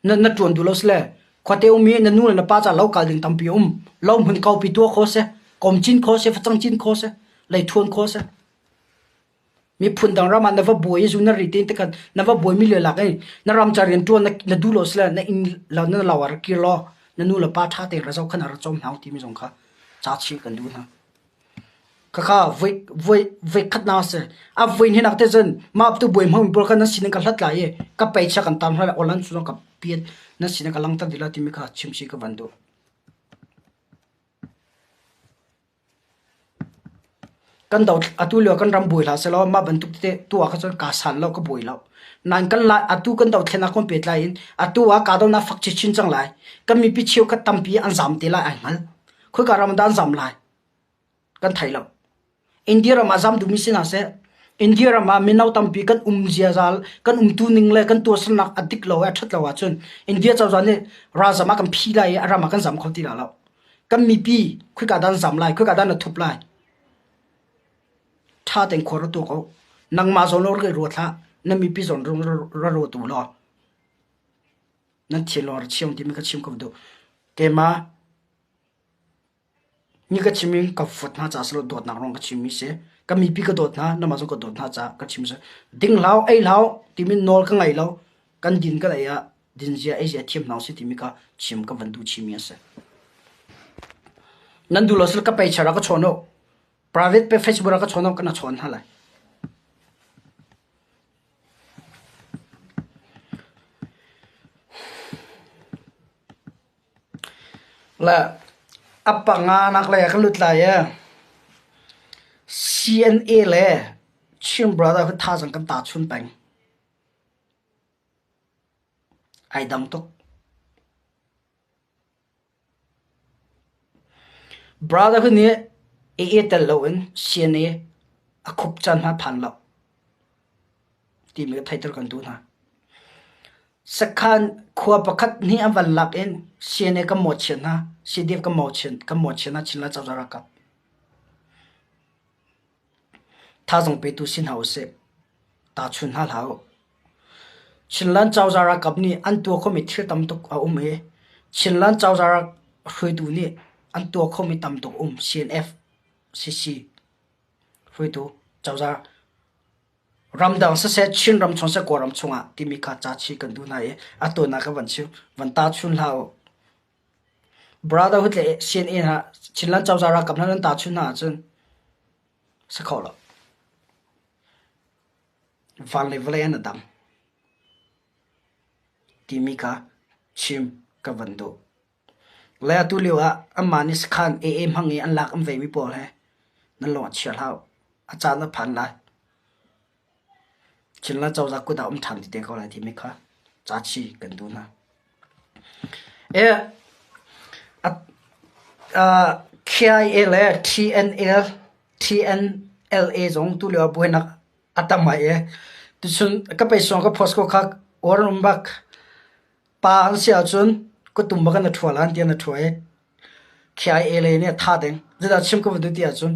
na na ṭuan duh lo sile khuate um i na nu le na pa ca lo kal ding tampi um. Lo hmun kaupi tuah kho seh, kom cin kho seh, facang cin kho seh, leithuan kho seh. Miphun dang ram ah na va buai i zu na ri te tikhan na va buai mi le lak i na ram ca rian ṭuan na duh lo sile na inn lo na lo ah rak kir law na nu le pa ṭha tein ra zoh khan ra cawm hna timi zong kha ca chih kan duh hna. Khakha voi voi voi khatnak a si. A voi hnihnak te cun mah tu buai hmang pawl kha nan sin in ka hlat lai i ka peichia kan tam hna lai online cu ka pian nan sin in ka langter dih lai timi kha chimchih ka van duh. Kan do atu lio kan ram buai hlah sehlaw mah bantuk tete tuah kha cun kaa san lo ka buai lo. Nain kan lai atu kan dothlennak kong pehtlai in atu ah kahdohnak fak chinchin cang lai. Kan mipi cheukhat tampi an zam te lai ai hngal. Khoika ram dah an zam lai? Kan thei lo. India ram ah zam duhmi si hna seh, India ram ah mino tampi kan um ziazal, kan umtu ning le kan tuahsernak a dik lo i a ṭhat lo ahcun India cozah nih ralzam ah kan phi lai i a ram ah kan zam kho ti lai lo. Kan mipi khoika dah an zam lai, khoika dah na thup lai? Ṭha tein khua ra tuak u. Nangmah zawn lawng rak i ruat hlah. Na mipi zawn ra ruat u law nan thinlung ra chiam timi ka chim ko duh. Keimah Ni ka chim in ka fuat hna caah si lo dawtnak ruang ka chimmi si. Ka mipi ka dawt hna, namah zong ka dawt hna caah ka chim si. Ding hlah, ei hlah timi nawl ka ngei lo. Kan din kan ei ah din zia ei zia thiam hna usih timi kha chim ka van duh chimmi a si. Nan duh lo sila ka peichar ah ka chawn u. Private pe Facebook ah ka chawn u, ka na chawn hna lai. Le a panganak lei ah ka lut lai i CNA le Chin Brother hi thazaang kan tahchun peng. Ai dang tuk. Brother nih. AA tel loin CNA a khup caan hna phan lo timi ka theihter kan duh hna. Sakhan khua pakhat hnih an van lak in CNA kan mawhchiat hna, CDF kan mawhchiat kan mawhchiat hna Chinland cozah ralkap. Thazaang petu si hna usih. Tahchun hna hlah u. Chinland cozah ralkap nih an tuah khomi thil tam tuk a um i Chinland cozah hruaitu nih an tuah khomi tam tuk um. CNF, CC hruaitu cozah ramdang siseh Chinram chung siseh Kawlram chungah timi kha ca chih kan duh hna i a tuannak ka van chim. Van tahchun hlah u. Brotherhood le CNA hna Chinland cozah ralkap hna nan tahchun hna ahcun si kho lo. Van le vawlei an i dang timi kha chim ka van duh. Le atu lio ah anmah nih sakhan AA hmang i an lak an veimi pawl he nan lung a chia hlah u. A caan a phan lai. Chinland cozah kut ah um ṭhan ti te ko lai timi kha cachi kan duh hna. KIA le TNL, TNLA zong tulio ah buainak a tam ngai i tuchun ka peisawng ka post ko kha uar an um bak. Pa an si ahcun kutum bak in a ṭhua lan tiah na ṭhua i KIA lei nih a tha ding. Zeidah chim ka van duh ti ahcun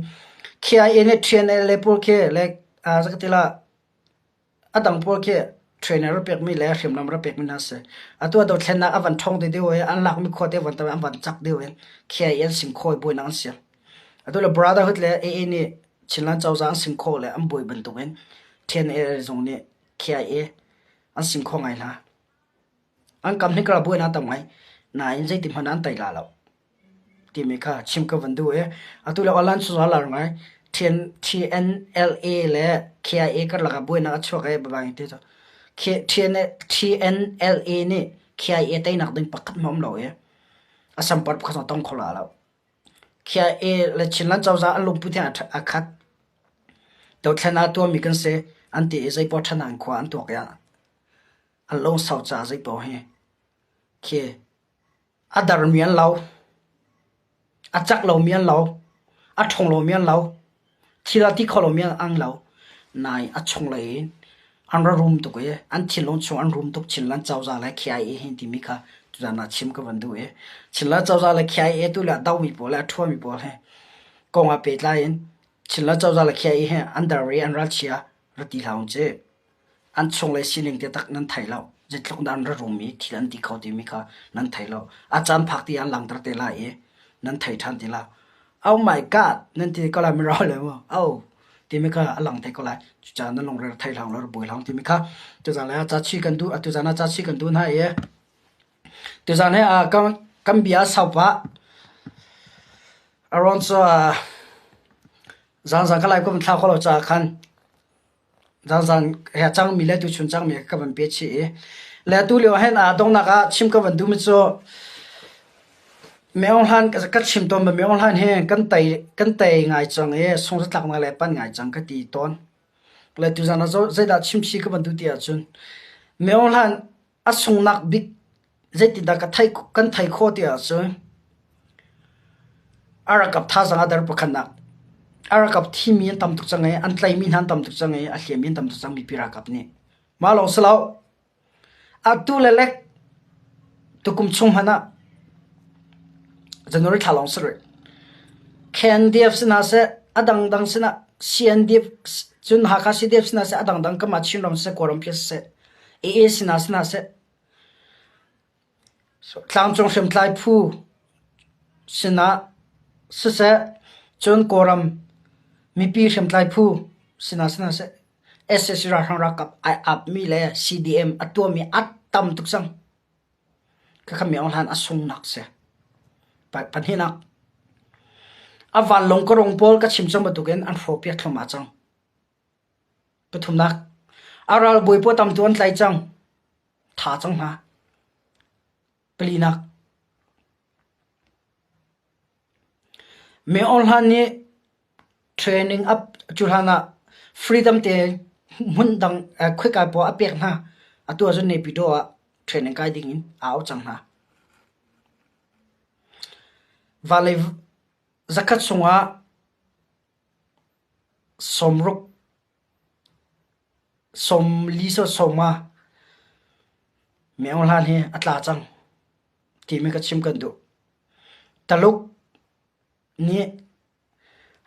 KIA nih TNLA pawl khi like zei ka ti la A dang pawl khi trainer ra pekmi le hriamnam ra pekmi hna si. Atu ah dothlennak a van ṭhawng te deuh i an lakmi khua te van tam an van cak deuh in KIA an singkhaw i buainak an siam. Atu le Brotherhood le AA nih Chinland cozah an singkhaw le an buai bantukin TNA zong nih KIA an singkhaw ngai hna. An kam hnikar buainak tam ngai. Nain zeiti hmanh ah an tei la lo. Timi kha chim ka van duh i atu le online cu lar ngai. TNLA le KIA karlak ah buainak a chuak i babang ti cu. TNLA nih KIA teinak ding pakhat hmanh a um lo i a sampar pakhat zong tong kho la lo. KIA le Chinland cozah an lungput hi a khat. Dothlen ah tuahmi kan si an ti i zeipaoh ṭhan an khua an tuak i an lungsau caah zeipaoh hi khi a darmi an lo, a cak lomi an lo, a ṭhawng lomi an lo, thil a ti kho lomi an lo. Nain a chunglei in an ra rum tuk i an thinlung chung an rum tuk Chinland cozah le KIA hi timi kha tuzan ah chim ka van duh i Chinland cozah le KIA tu le a domi pawl le a ṭhuami pawl hi kong ah pehtlai in Chinland cozah le KIA hi an dar i an ralchia ra ti hlah ung ci. An chunglei sining taktak nan thei lo. Zeitluk dah an ra rum i thil an ti kho timi kha nan thei lo. A caan phak ti an langhter te lai i nan thei ṭhan ti lai. Oh my God! Nan ti ko lai mirau le mu. Oh! timi kha a lang te ko lai. Cucaah nan lungre thei hlang lo buai hlang timi kha tuzan le ca chi kan duh tuzan ah ca chi kan duh hna i tuzan he kan kan bia sau pah around cu zan zan ka lai ko thla kho lo caah khan Zangzang he a cangmi le tuchun cangmi ka van pe chih i le atu lio ahhin aa donghnak ah chim ka van duhmi cu Meong Hlan ka chim tawn bal Meong Hlan hi kan tei kan tei ngai cang i sungzatlaknak le pan ngai cang ka ti tawn. Le tuzan ah zeidah chim chih ka van duh ti ahcun Meong Hlan a sunghnak bik zeitindah ka theih kan theih khawh ti ahcun a rakap thazaang a der pakhatnak a rakap thimi an tam tuk cang i an tlaimi hna an tam tuk cang i a hliammi an tam tuk cang mipi ralkap nih. Mah lawng si lo atu le lek tukum chung hmanh ah January thla lawng si rih. KNDF sinah seh a dangdang sinah CNDF cun Hakha CDF sinah seh a dangdang kamah Chinram siseh Kawlram phi siseh AA sinah sinah seh tlangcung hriamtlai phu sinah siseh cun Kawlram mipi hriamtlai phu sinah sinah seh sac ralhrang ralkap ai apmi le CDM a tuahmi a tam tuk cang. Khakha Myo Hlan a sungnak si. Pahnihnak a vanlawng ka rung pawl ka chim cang bantukin an hrawhpiak thluahmah cang. Pathumnak, a ralbawi pawl tam tu an tlai cang. Tha cang hna. Palinak, Min Aung Hlaing nih training up cu hlan ah freedom te hmun dang khuikai pawl a pek hna. Atu ahcun Naypyidaw ah training kai ding in a auh cang hna. Valley zakhat chungah. 60 40 so 50 Myo Hlan hi a tla cang timi ka chim kan duh. Taluk nih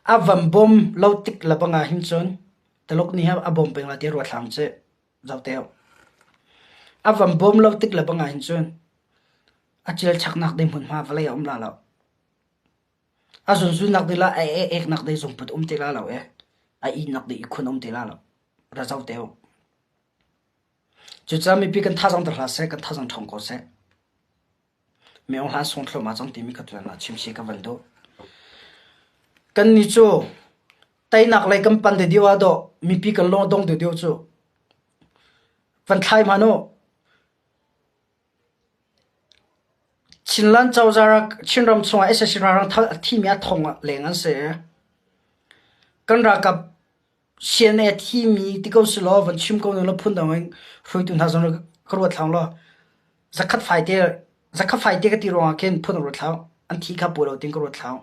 a van bawm lo tik le bang ah hin cun Taluk nih a bawm peng lai ti ruat hlah cih. Zoh te u. A van bawm lo tik le bang ah hin cun a cil chaknak ding hmunhma vawlei a um la lo. A zunzunnak ding la a eknak ding zungput um ti la lo e. A ihnak ding ihkhun um ti la lo. Ra zoh te u. Cucaah mipi kan thazaang ter hlah seh, kan thazaang ṭhawng ko seh. Mi aung hlan sung thluahmah cang timi ka tuan ah chim si ka van duh. Kannih cu teinak lei kan pan deuh ah dawh mipi kan lung a dong deuh cu van thlai hmanh u. Chinland cozah Chinram chungah sac ralhrang a thimi a thong leng an si. Kan ralkap CNA a thimi ti ko selaw van chim ko ning law phundang in hruaitu hna zong ka ruat hlang law zakhat fai te zakhat fai te ka ti ruangah khin phun ruat hlah an thi kha pu lo tin ka ruat hlah.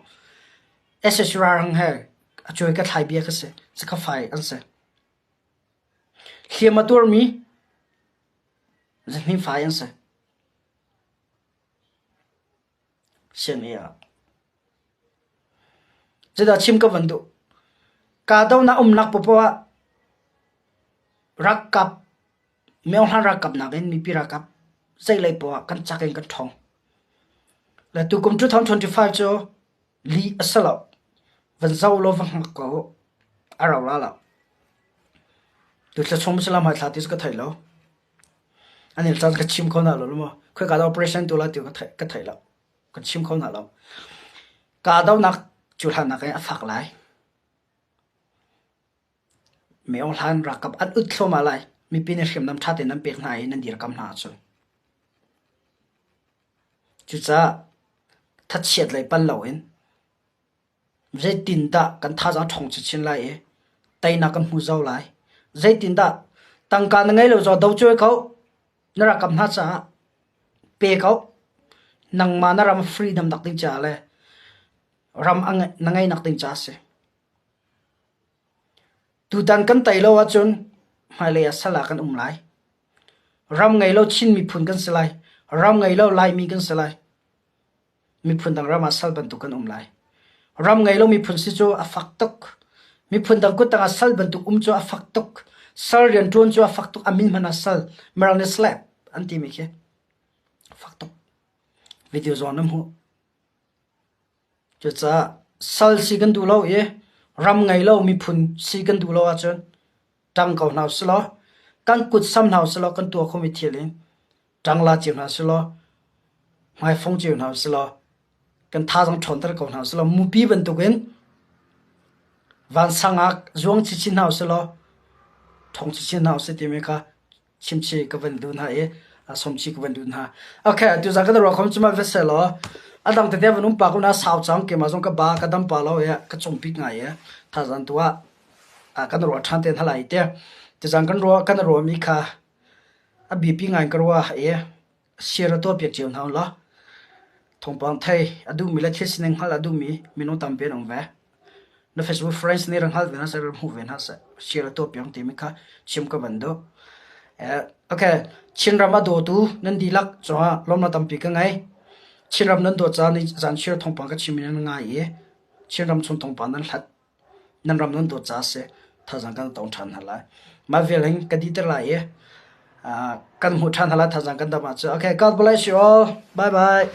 sac ralhrang he a cuai ka thlai bia ka si zakhat fai an si. Hliam a tuarmi zahnih fai an si. CNA ah. Zeidah chim ka van duh? Kahdohnak umnak paohpaoh ah ralkap myohlan ralkap nakin mipi ralkap zeilei paoh ah kan cak in kan ṭhawng. Le tukum 2025 cu Lih a si lo. Van zoh law va hngak ko. A rau la lo. Tuthla chung masalam hai thla ti cu ka thei lo. An il caan ka chim kho hna lo maw? Khoika dah operation tu la ti ka thei ka thei lo. Ka chim kho hna lo. Kahdohnak cu hlan in a fak lai. Myo hlan ralkap an ut thluahmah lai. Mipi nih hriamnam ṭha tein nan pek hna i nan dirkam hna ahcun. Cucaah thachiat lei pal loin zeitindah kan thazaang ṭhawng chinchin lai i teinak kan hmu zau lai. Zeitindah tangka na ngei lo zong do cuai ko. Na ralkap hna caah pe ko. Nangmah na ram freedom nak ding caah le ram na ngeihnak ding caah a si. Tutan kan tei lo ahcun hmailei ah sal ah kan um lai. Ram ngei lo Chin miphun kan si lai. Ram ngei lo Laimi kan si lai. Miphun dang ram ah sal bantuk kan um lai. Ram ngei lo miphun si cu a fak tuk. Miphun dang kut tangah sal bantuk um cu a fak tuk. Sal rianṭuan cu a fak tuk. A min hmanh ah sal. Mirang nih slave an timi khi. A fak tuk. Video zong nan hmuh. Cucaah sal si kan duh lo i ram ngei lo miphun si kan duh lo ahcun ṭang ko hna usih law kan kut sam hna usih law kan tuah khomi thil in ṭang la cio hna usih law hmaifong cio hna usih law kan thazaang ṭhawnter ko hna usih law mupi bantukin vansang ah zuang chinchin hna usih law ṭhawng chinchin hna usih timi kha chimchi ka van duh hna i somchi ka van duh hna. Okay, tu zan kan ruah khom cuma va se law adang tete van um pa ko na sau chang ke ma zong ka ba ka dam pa lo ya ka chung pik ngai ya tha zan tu ah kan ruah than te halai te tu zan kan ruah kan ruah mi kha a bipi ngai ka ruah e share to piak cio hna la thongpang thei a duhmi le thil sining hngalh a duhmi minung tampi an um ve. Na Facebook friends nih rak hngal ve hna seh, rak hmuh ve hna seh. Share a tuah piak timi kha chim ka van duh. Okay, Chinram a dawtu nan dihlak cungah lawmnak tampi ka ngei. Chinram nan dawt caah zan share thawngpang ka chim in nan ngai i Chinram chung thawngpang nan hlat. Nan ram nan dawt caah si thazaang kan tong ṭhan hna lai. Mah vial hin ka dih ter lai i kan hmuh ṭhan hna lai thazaang kan dam ahcun. Okay, God bless you all. Bye bye.